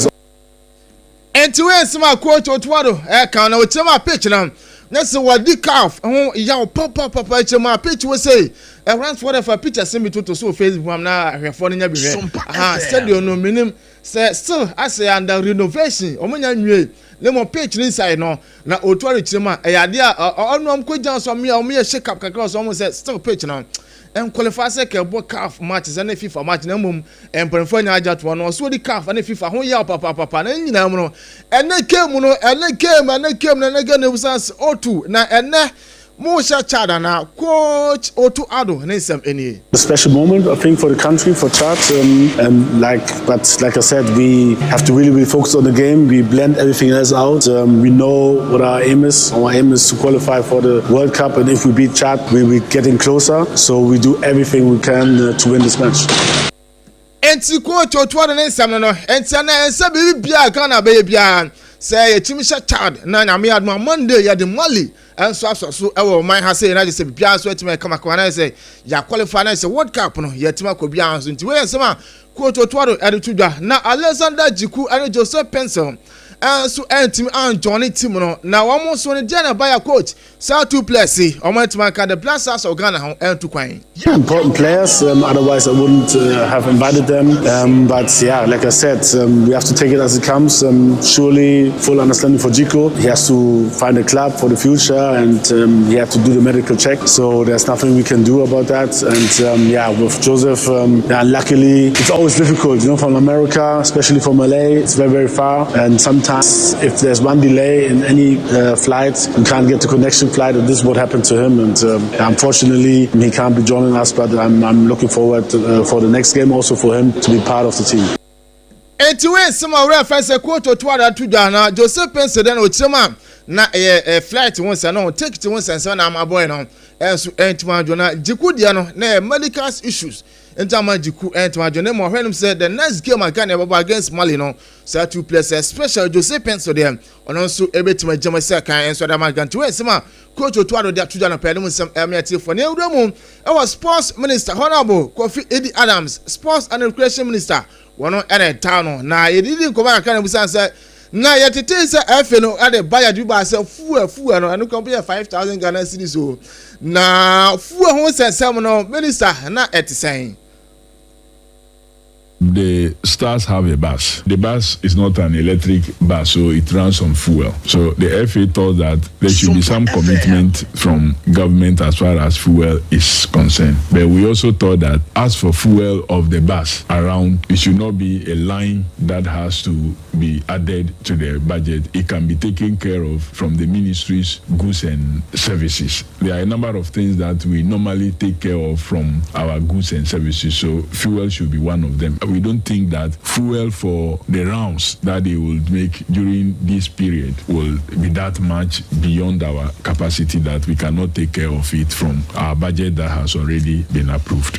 Nti wei nsɛm a coach Otto Addo ɛka na ɔkyerɛ mu a pitch no na sɛ wɔdi CAF ho yaw papapapa akyerɛ mu a pitch wɔ sei ɛwranfoɔ dɛ fa pictures bi toto so wɔ Facebook am na ahwɛfoɔ no nya bi hwɛ aha. Stadium no minim sɛ still asɛ under renovation, wɔn nya nwie ne mo pitch ne inside no na Otto Addo kyerɛ mu a ɛyɛ adeɛ a ɔno ɔmo kɔ gyina so ɔmo yɛ ɔmo yɛ shake up kakra so ɔmo sɛ still pitch no nqualify sɛ kɛbɔ CAF match sɛ ne FIFA match, na mmom mpanimfoɔ anya agya toɔ no ɔso di CAF ne FIFA ho yaw papapapa. Na nyinaa mu no ɛnɛ game no ɛnɛ game no ɛnɛ game no ebusan sɛ otu na ɛnɛ mo hyɛ Chad ana? Coach Otto Addo ne nsɛm nie. A special moment, I think, for the country, for Chad. And like, but like I said, we have to really, really focus on the game. We blend everything else out. We know what our aim is. Our aim is to qualify for the World Cup, and if we beat Chad, we will be getting closer. So we do everything we can to win this match. Nti coach Otto Addo ne nsɛm no nti ɛnɛ nsɛ biribi biara Ghana bɛyɛ biara sɛ yɛtumi hyɛ Chad na Nyame adom a Monday yɛde Mali nso asɔ so ɛwɔ ɔman ha sɛ yɛn agye sɛ biribiara nso atumi ɛkamakama na sɛ yɛaqualify na sɛ World Cup no yɛatumi akɔ biara nso. Nti wei yɛ nsɛm a coach Otto Addo ɛde to dwa. Na Alexander Djiku ɛne Joseph Paintsil ɛnso ɛntumi anjoin team no na wɔn nso no deɛ na ɛba coach saa two players yi wɔn antumi anka the Black Stars of Ghana ho ɛntu kwan. Yeah, important players. Otherwise, I wouldn't have invited them. But yeah, like I said, we have to take it as it comes. Surely, full understanding for Djiku. He has to find a club for the future, and he had to do the medical check. So there's nothing we can do about that. And yeah, with Joseph, yeah, luckily it's always difficult from America, especially from LA. It's very, very far, and sometimes if there's one delay in any flight, you can't get the connection flight. And this is what happened to him. And unfortunately, he can't be joining us. But I'm looking forward to for the next game also for him to be part of the team. Eti wei nsɛm a owurɛ fɛn sɛ coach Otto Addo ato dwa. Na Joseph Paintsil dɛ na okyerɛ mu a na ɛyɛ flight ho nsɛm no, ticket ho nsɛnsɛm na ama boy no ɛnso ɛntumi adwo. Na Djiku deɛ no na ɛyɛ medical issues nti ama Djiku ɛntumi adwo ne ma ɔhwɛ no sɛ the next game a Ghana ɛbɛbɔ against Mali no, saa two players, especially Joseph Paintsil deɛ, ɔno nso ɛbɛtumi agyama sɛ kan ɛnso ɛde ama Ghana. Nti wei nsɛm a coach Otto Addo de ato dwa no pɛɛ ne mu nsɛm ɛmɛ atiefoɔ ne ewura mu ɛwɔ Sports Minister, Honourable Kofi Idi Adams, Sports and Recreation Minister, wɔn ɛna ɛta no na yɛdidi nkɔmɔ kakra na ebusan sɛ Na yɛtetee sɛ FA no de budget bi baa sɛ fuel fuel no ɛno kora yɛ 5000 Ghana cedis o. Na fuel ho nsɛnsɛm no minister na ɛte sɛn? The stars have a bus. The bus is not an electric bus, so it runs on fuel. So the FA thought that there should be some commitment from government as far as fuel is concerned. But we also thought that as for fuel of the bus around, it should not be a line that has to be added to the budget. It can be taken care of from the ministry's goods and services. There are a number of things that we normally take care of from our goods and services, so fuel should be one of them. We don't think that fuel for the rounds that they will make during this period will be that much beyond our capacity that we cannot take care of it from our budget that has already been approved.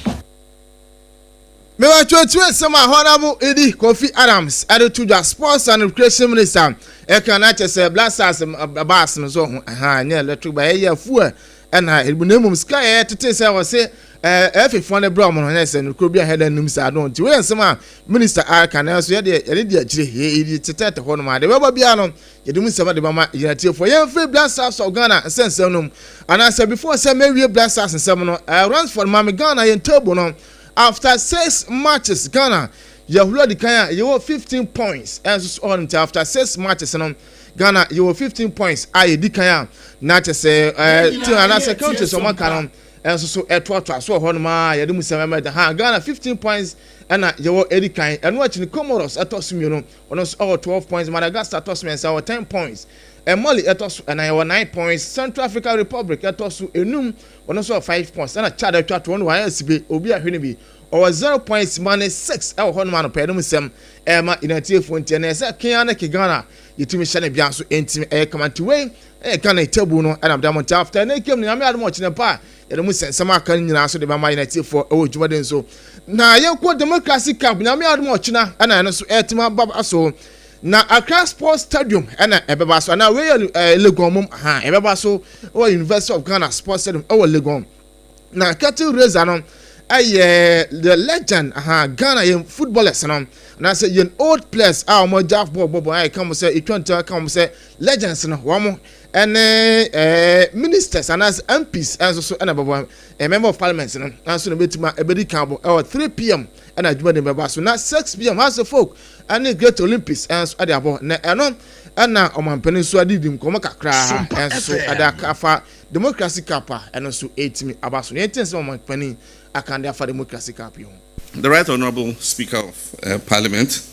Mewatwerɛtwerɛ nsɛm a Honourable Idi Kofi Adams de to dwa, Sports and Recreation Minister, ɛka na kyɛ sɛ Black Stars bus no so ho ɛha nyɛ electric ba ɛyɛ fuel ɛna ɛbu na mmom sika yɛ tete sɛ wɔse ɛfefoɔ no brɛ ɔmo no nyɛ sɛ nokuro bi a hɛda nim saa no nti woyɛ nsɛm a minister aka nanso yɛde yɛde di akyire yɛde tetɛte hɔ nom a deɛ bɛba biara no Yɛde mu nsɛm de bɛma yɛn atiefoɔ. Yɛmfiri Black Stars of Ghana nsɛnsɛm no mu. Anaasɛ before sɛ mɛwie Black Stars nsɛm no, uh, Ransford ma me Ghana yɛn table no. After six matches, Ghana yɛhoro adi kan a yɛwɔ 15 points. Ɛnso so ɔno nti after six matches no, Ghana yɛwɔ 15 points a yɛdi kan a na kyɛ sɛ uh, team anaasɛ countries wɔn aka no ɛnso so ɛtoatoa so wɔ hɔnom a yɛde mu nsɛm ɛmɛ da ha Ghana 15 points ɛna yɛwɔ edi kan. Ɛno akyi no Comoros ɛtɔ so mmienu. Ɔno nso wɔ 12 points. Madagascar tɔ so mmiɛnsa wɔ 10 points. Mali tɔ so ɛnan wɔ 9 points. Central African Republic tɔ so enum, ɔno nso wɔ 5 points. Ɛna Chad atwa to ɔno wayɛ asibe, obi ahwɛ no bi. Ɔwɔ 0 points ma ne 6 ɛwɔ hɔnom anɔpa yɛnom nsɛm ɛma yɛn atiefoɔ nti ɛnɛ sɛ Kenya ne Ghana yɛtumi hyɛ no bia nso ɛntumi ɛyɛ kama nti wei ɛyɛ Ghana table no ɛna mede mo nti after ɛnɛ game no Nyame adom ɔkyena pa a Yɛde mu nsɛnsɛm a aka no nyinaa nso de bɛma yɛn atiefoɔ wɔ dwumadie nso. Na yɛnkɔ Democracy Cup, Nyame adom ɔkyena ɛna ɛno nso ɛretumi aba so. Na Accra Sports Stadium ɛna ɛbɛba so, anaa wei yɛ eh, Legon mom, ha ɛbɛba so wɔ University of Ghana Sports Stadium ɛwɔ Legon. Na curtain raiser no ɛyɛ the legend, aha Ghana yɛn footballers no, anaasɛ yɛn old players a wɔn agya bɔɔl bɔɔl a yɛka wɔn sɛ etwa ntia ka wɔn sɛ legends no wɔn ɛne ɛɛ ministers anaasɛ MPs nso so ɛna bɛbɔ ɛɛ member of parliament no nso na bɛtumi a ɛbɛdi kan bɔ ɛwɔ 3 pm ɛna adwuma de bɛba so na 6 pm House of Folk ɛne Great Olympics nso ɛde abɔ na ɛno ɛna ɔmampanin nso adidi nkɔmɔ kakra ɛnso so ɛde afa democracy cup a ɛno nso ɛtumi aba so na yɛn ti nsɛm ɔmampanin aka de afa democracy cup yi ho. The Right Honourable Speaker of uh, Parliament,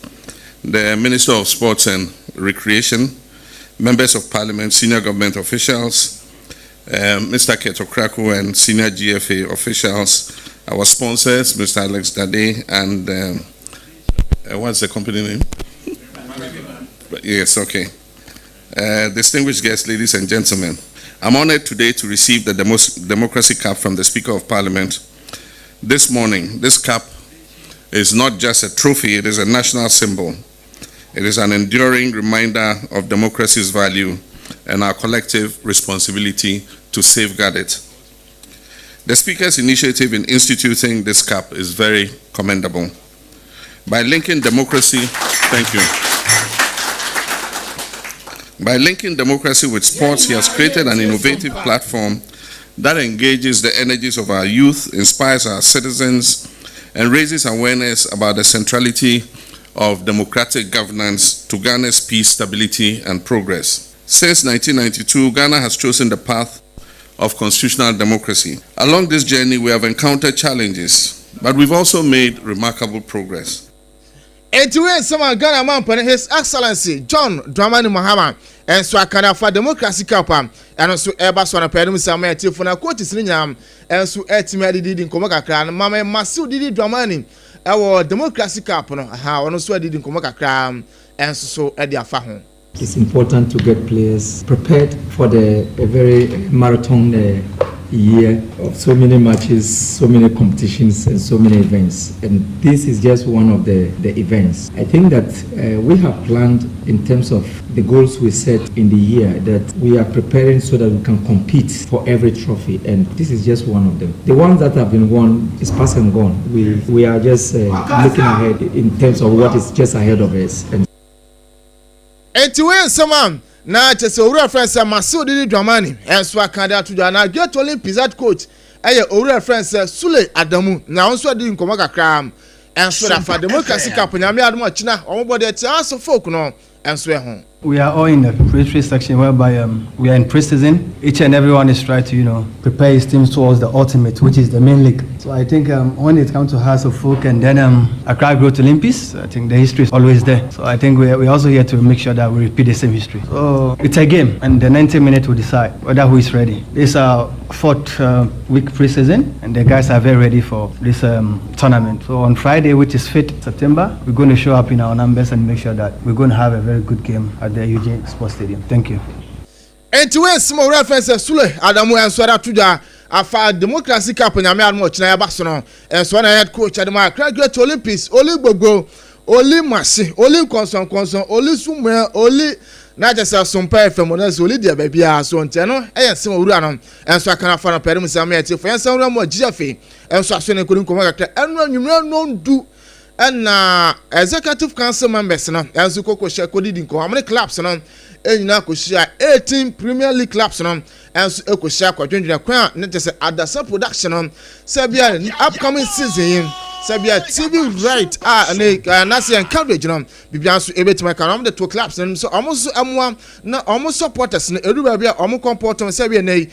the Minister of Sports and Recreation, Members of Parliament, senior government officials, um, Mr. Keto Kraku and senior GFA officials, our sponsors, Mr. Alex Dade and um, uh, what's the company name? Yes, okay. Uh, distinguished guests, ladies and gentlemen, I'm honored today to receive the Demos Democracy Cup from the Speaker of Parliament this morning. This cup is not just a trophy, it is a national symbol. It is an enduring reminder of democracy's value and our collective responsibility to safeguard it. The Speaker's initiative in instituting this cup is very commendable. By linking democracy, thank you. By linking democracy with sports, he has created an innovative platform that engages the energies of our youth, inspires our citizens, and raises awareness about the centrality of democratic governance to Ghana's peace, stability, and progress. Since 1992, Ghana has chosen the path of constitutional democracy. Along this journey, we have encountered challenges, but we've also made remarkable progress. Enti wei nsɛm a Ghana mampanin His Excellency John Dramani Mahama nso aka no afa Democracy Cup a ɛno nso ɛreba so anɔpa yi no mu sɛ ama atiefo na coaches no nyinaa nso atumi adididi nkɔmmɔ kakra no Mame Masew Didi Dramani ɛwɔ Democracy Cup no ha ɔno nso adidi nkɔmmɔ kakra nso so de afa ho. It's important to get players prepared for the a very marathon uh, year of so many matches, so many competitions, and so many events. And this is just one of the, the events. I think that uh, we have planned in terms of the goals we set in the year that we are preparing so that we can compete for every trophy. And this is just one of them. The ones that have been won is past and gone. We, we are just uh, looking ahead in terms of what is just ahead of us. And. Enti wei yɛ nsɛm a na kyerɛ sɛ owura frɛ sɛ Masew Didi Dramani nso aka de ato dwa. Na Great Olympics head coach yɛ owura frɛ sɛ Sule Adamu na ɔno nso adi nkɔmmɔ kakra nso de afa Democracy Cup Nyame adom a ɔkyena wɔn bɔ de atia House of Folk no nso ho. We are all in the preparatory section whereby um, we are in pre-season. Each and everyone is trying to, you know, prepare his teams towards the ultimate, which is the main league. So I think um, when it comes to House of Folk and then um, Accra Growth Olympics, I think the history is always there. So I think we are, we're also here to make sure that we repeat the same history. So it's a game, and the 90 minutes will decide whether who is ready. This is our fourth week pre-season, and the guys are very ready for this um, tournament. So on Friday, which is 5th September, we're going to show up in our numbers and make sure that we're going to have a very good game at the Eugene Sports Stadium. Thank you. Enti wei nsɛm a owura fɛn sɛ Sule Adamu nso de ato dwa afa Democracy Cup Nyame adom ɔkyena yɛba so no nso na head coach de ma Accra Great Olympics Oli Gbogbo Oli Masi Oli Nkɔnsɔnkɔnsɔn Oli Sumua Oli na kyɛ sɛ sompa FM no sɛ Oli deɛ baabiara so nti ɛno ɛyɛ nsɛm a owura no nso aka no afa no pɛre mu sɛ ama yɛtiefo yɛnsa wura mu agyi afei nso aso ne nkɔdi nkɔmmɔ kakra ɛno anwummerɛ nondu Ɛna Executive Council members no nso kɔ kɔhyia kɔdidi nkɔmmɔ. Wɔn ne clubs no nyinaa kɔhyia. 18 Premier League clubs no nso kɔhyia kɔdwendwene kwan a ne kyɛ sɛ Adasa production no sɛ bia upcoming season yi sɛ bia TV right a ne anaasɛ yɛn coverage no biribiara nso ɛbɛtumi aka no. Wɔn de to clubs no sɛ wɔn nso mmoa na wɔn supporters no ɛdu baabi a wɔn kɔmpɔtɔm sɛ bia na yi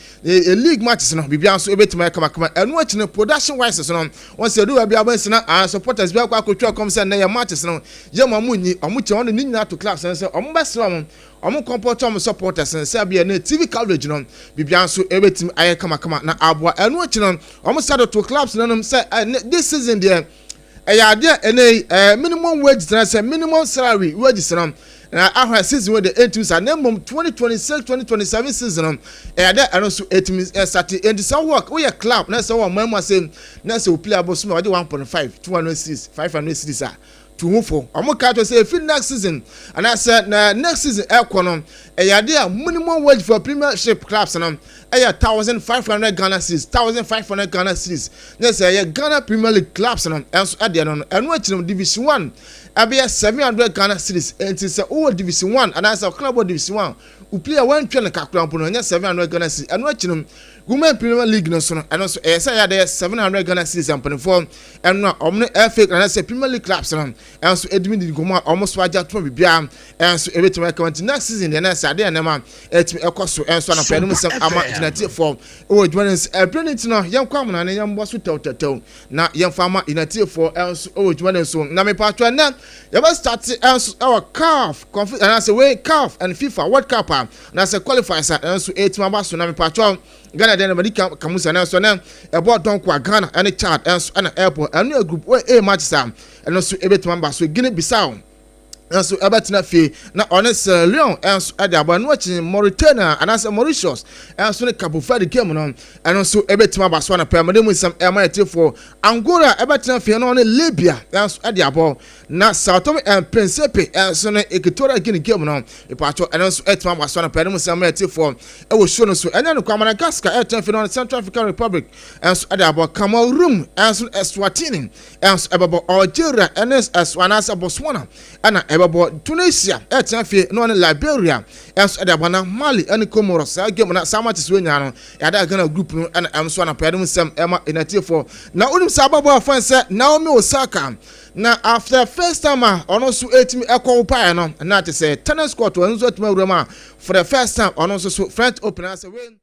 league matches no biribiara nso ɛbɛtumi ayɛ kamakama. Ɛno akyi no production wise no wɔn sɛ ɛdu baabi a wɔn na ah, supporters bi akɔ akɔtwa kɔm sɛ nnɛ yɛ matches no yɛ ma wɔn nyi wɔn kyɛ wɔn de ne nyinaa to clubs no sɛ wɔn bɛsrɛ wɔn wɔn kɔmpɔtɔ wɔn supporters no sɛ bia ne TV coverage no biribiara nso ɛbɛtumi ayɛ kamakama na aboa. Ɛno akyi no wɔn sɛ de to clubs no nom sɛ this season deɛ ɛyɛ adeɛ a ɛnɛ yi ɛɛ minimum wage tena sɛ minimum salary wages no na ahwɛ season wei de ɛntumi saa na mmom 2026 2027 season no ɛyɛ adeɛ ɛno nso ɛtumi ɛsate. Ɛnti sɛ wowɔ woyɛ club na sɛ wɔ ɔman mu ase na sɛ wo player bɔ suma ɔgye 1.5 200 cedis 500 cedis a tu ho fo. Ɔmo ka kyerɛ sɛ efi next season anaasɛ na next season ɛkɔ no ɛyɛ adeɛ a minimum wage for premiership clubs no ɛyɛ 1500 Ghana cedis, 1500 Ghana cedis ne sɛ ɛyɛ Ghana Premier League clubs no ɛnso ɛdeɛ no no. Ɛno akyi no Division One ɛbɛyɛ 700 Ghana cedis. Nti sɛ wowɔ Division One anaasɛ club wɔ Division One wo player wantwa no kakra mpo no ɛnyɛ 700 Ghana cedis. Ɛno akyi no Women Premier League no so no ɛno nso ɛyɛ sɛ ɛyɛ adeɛ 700 Ghana cedis. Mpanimfoɔ ɛno a wɔn ne FA anaasɛ Premier League clubs no ɛnso ɛdimi di nkɔmɔ a wɔn so agye atoma biribiara ɛnso ɛbɛtumi ɛka. Nti next season deɛ na ɛsɛ adeɛ nneɛma ɛtumi ɛkɔ so ɛnso anapɛ ɛnum nsɛm ama gyinatiefoɔ ɛwɔ adwuma no nso ɛbere ne ti no yɛnkɔ amena ne yɛmbɔ so tɛwtɛwtɛw na yɛmfa ama gyinatiefoɔ ɛnso ɛwɔ adwuma no nso. Na mepatwa ɛnɛ yɛbɛ start ɛnso ɛwɔ CAF conf anaasɛ wei CAF and FIFA World Cup a anaasɛ qualifiers a ɛnso ɛtumi aba so. Na mepatwa Ghana deɛ no madi ka mu sɛ nanso ɛnɛ ɛbɔ dɔnko a Ghana ɛne Chad ɛnso ɛna ɛbɔ. Ɛno yɛ group A matches a ɛno nso ɛbɛtumi aba so. Guinea Bissau nso ɛbɛtena fie na ɔne Sierra Leone nso ɛde abɔ. Ɛno akyi Mauritania anaasɛ Mauritius nso ne Cabo Verde game no ɛno nso ɛbɛtumi aba so anapɛ. Mede mu nsɛm ɛma ɛtifoɔ. Angola ɛbɛtena fie na ɔne Libya nso ɛde abɔ na Sao Tome and Principe nso ne Equatorial Guinea game no ipatɔ ɛno nso ɛtumi aba so anapɛ. Ɛde mu nsɛm ɛma ɛtifoɔ ɛwɔ show no so. Ɛnyɛ no kwa Madagascar ɛtena fie na ɔne Central African Republic nso ɛde abɔ. Cameroon nso Eswatini nso ɛbɛbɔ. Algeria ɛne ɛso anaasɛ Botswana ɛna ɛbɛbɔ. Tunisia ɛtena fie na ɔne Liberia ɛnso ɛde aba. Na Mali ɛne Comoros saa game na saa matches wei nyinaa no yɛada Ghana group no ɛna ɛnso anapa yɛde mu nsɛm ɛma ɛnatiefoɔ. Na wonim sɛ ababɔ afɛn sɛ Naomi Osaka na after first time a ɔno nso ɛtumi ɛkɔ wo paeɛ no na te sɛ tennis court ɔno nso atumi awura mu a for the first time ɔno nso so French Open asɛ wei.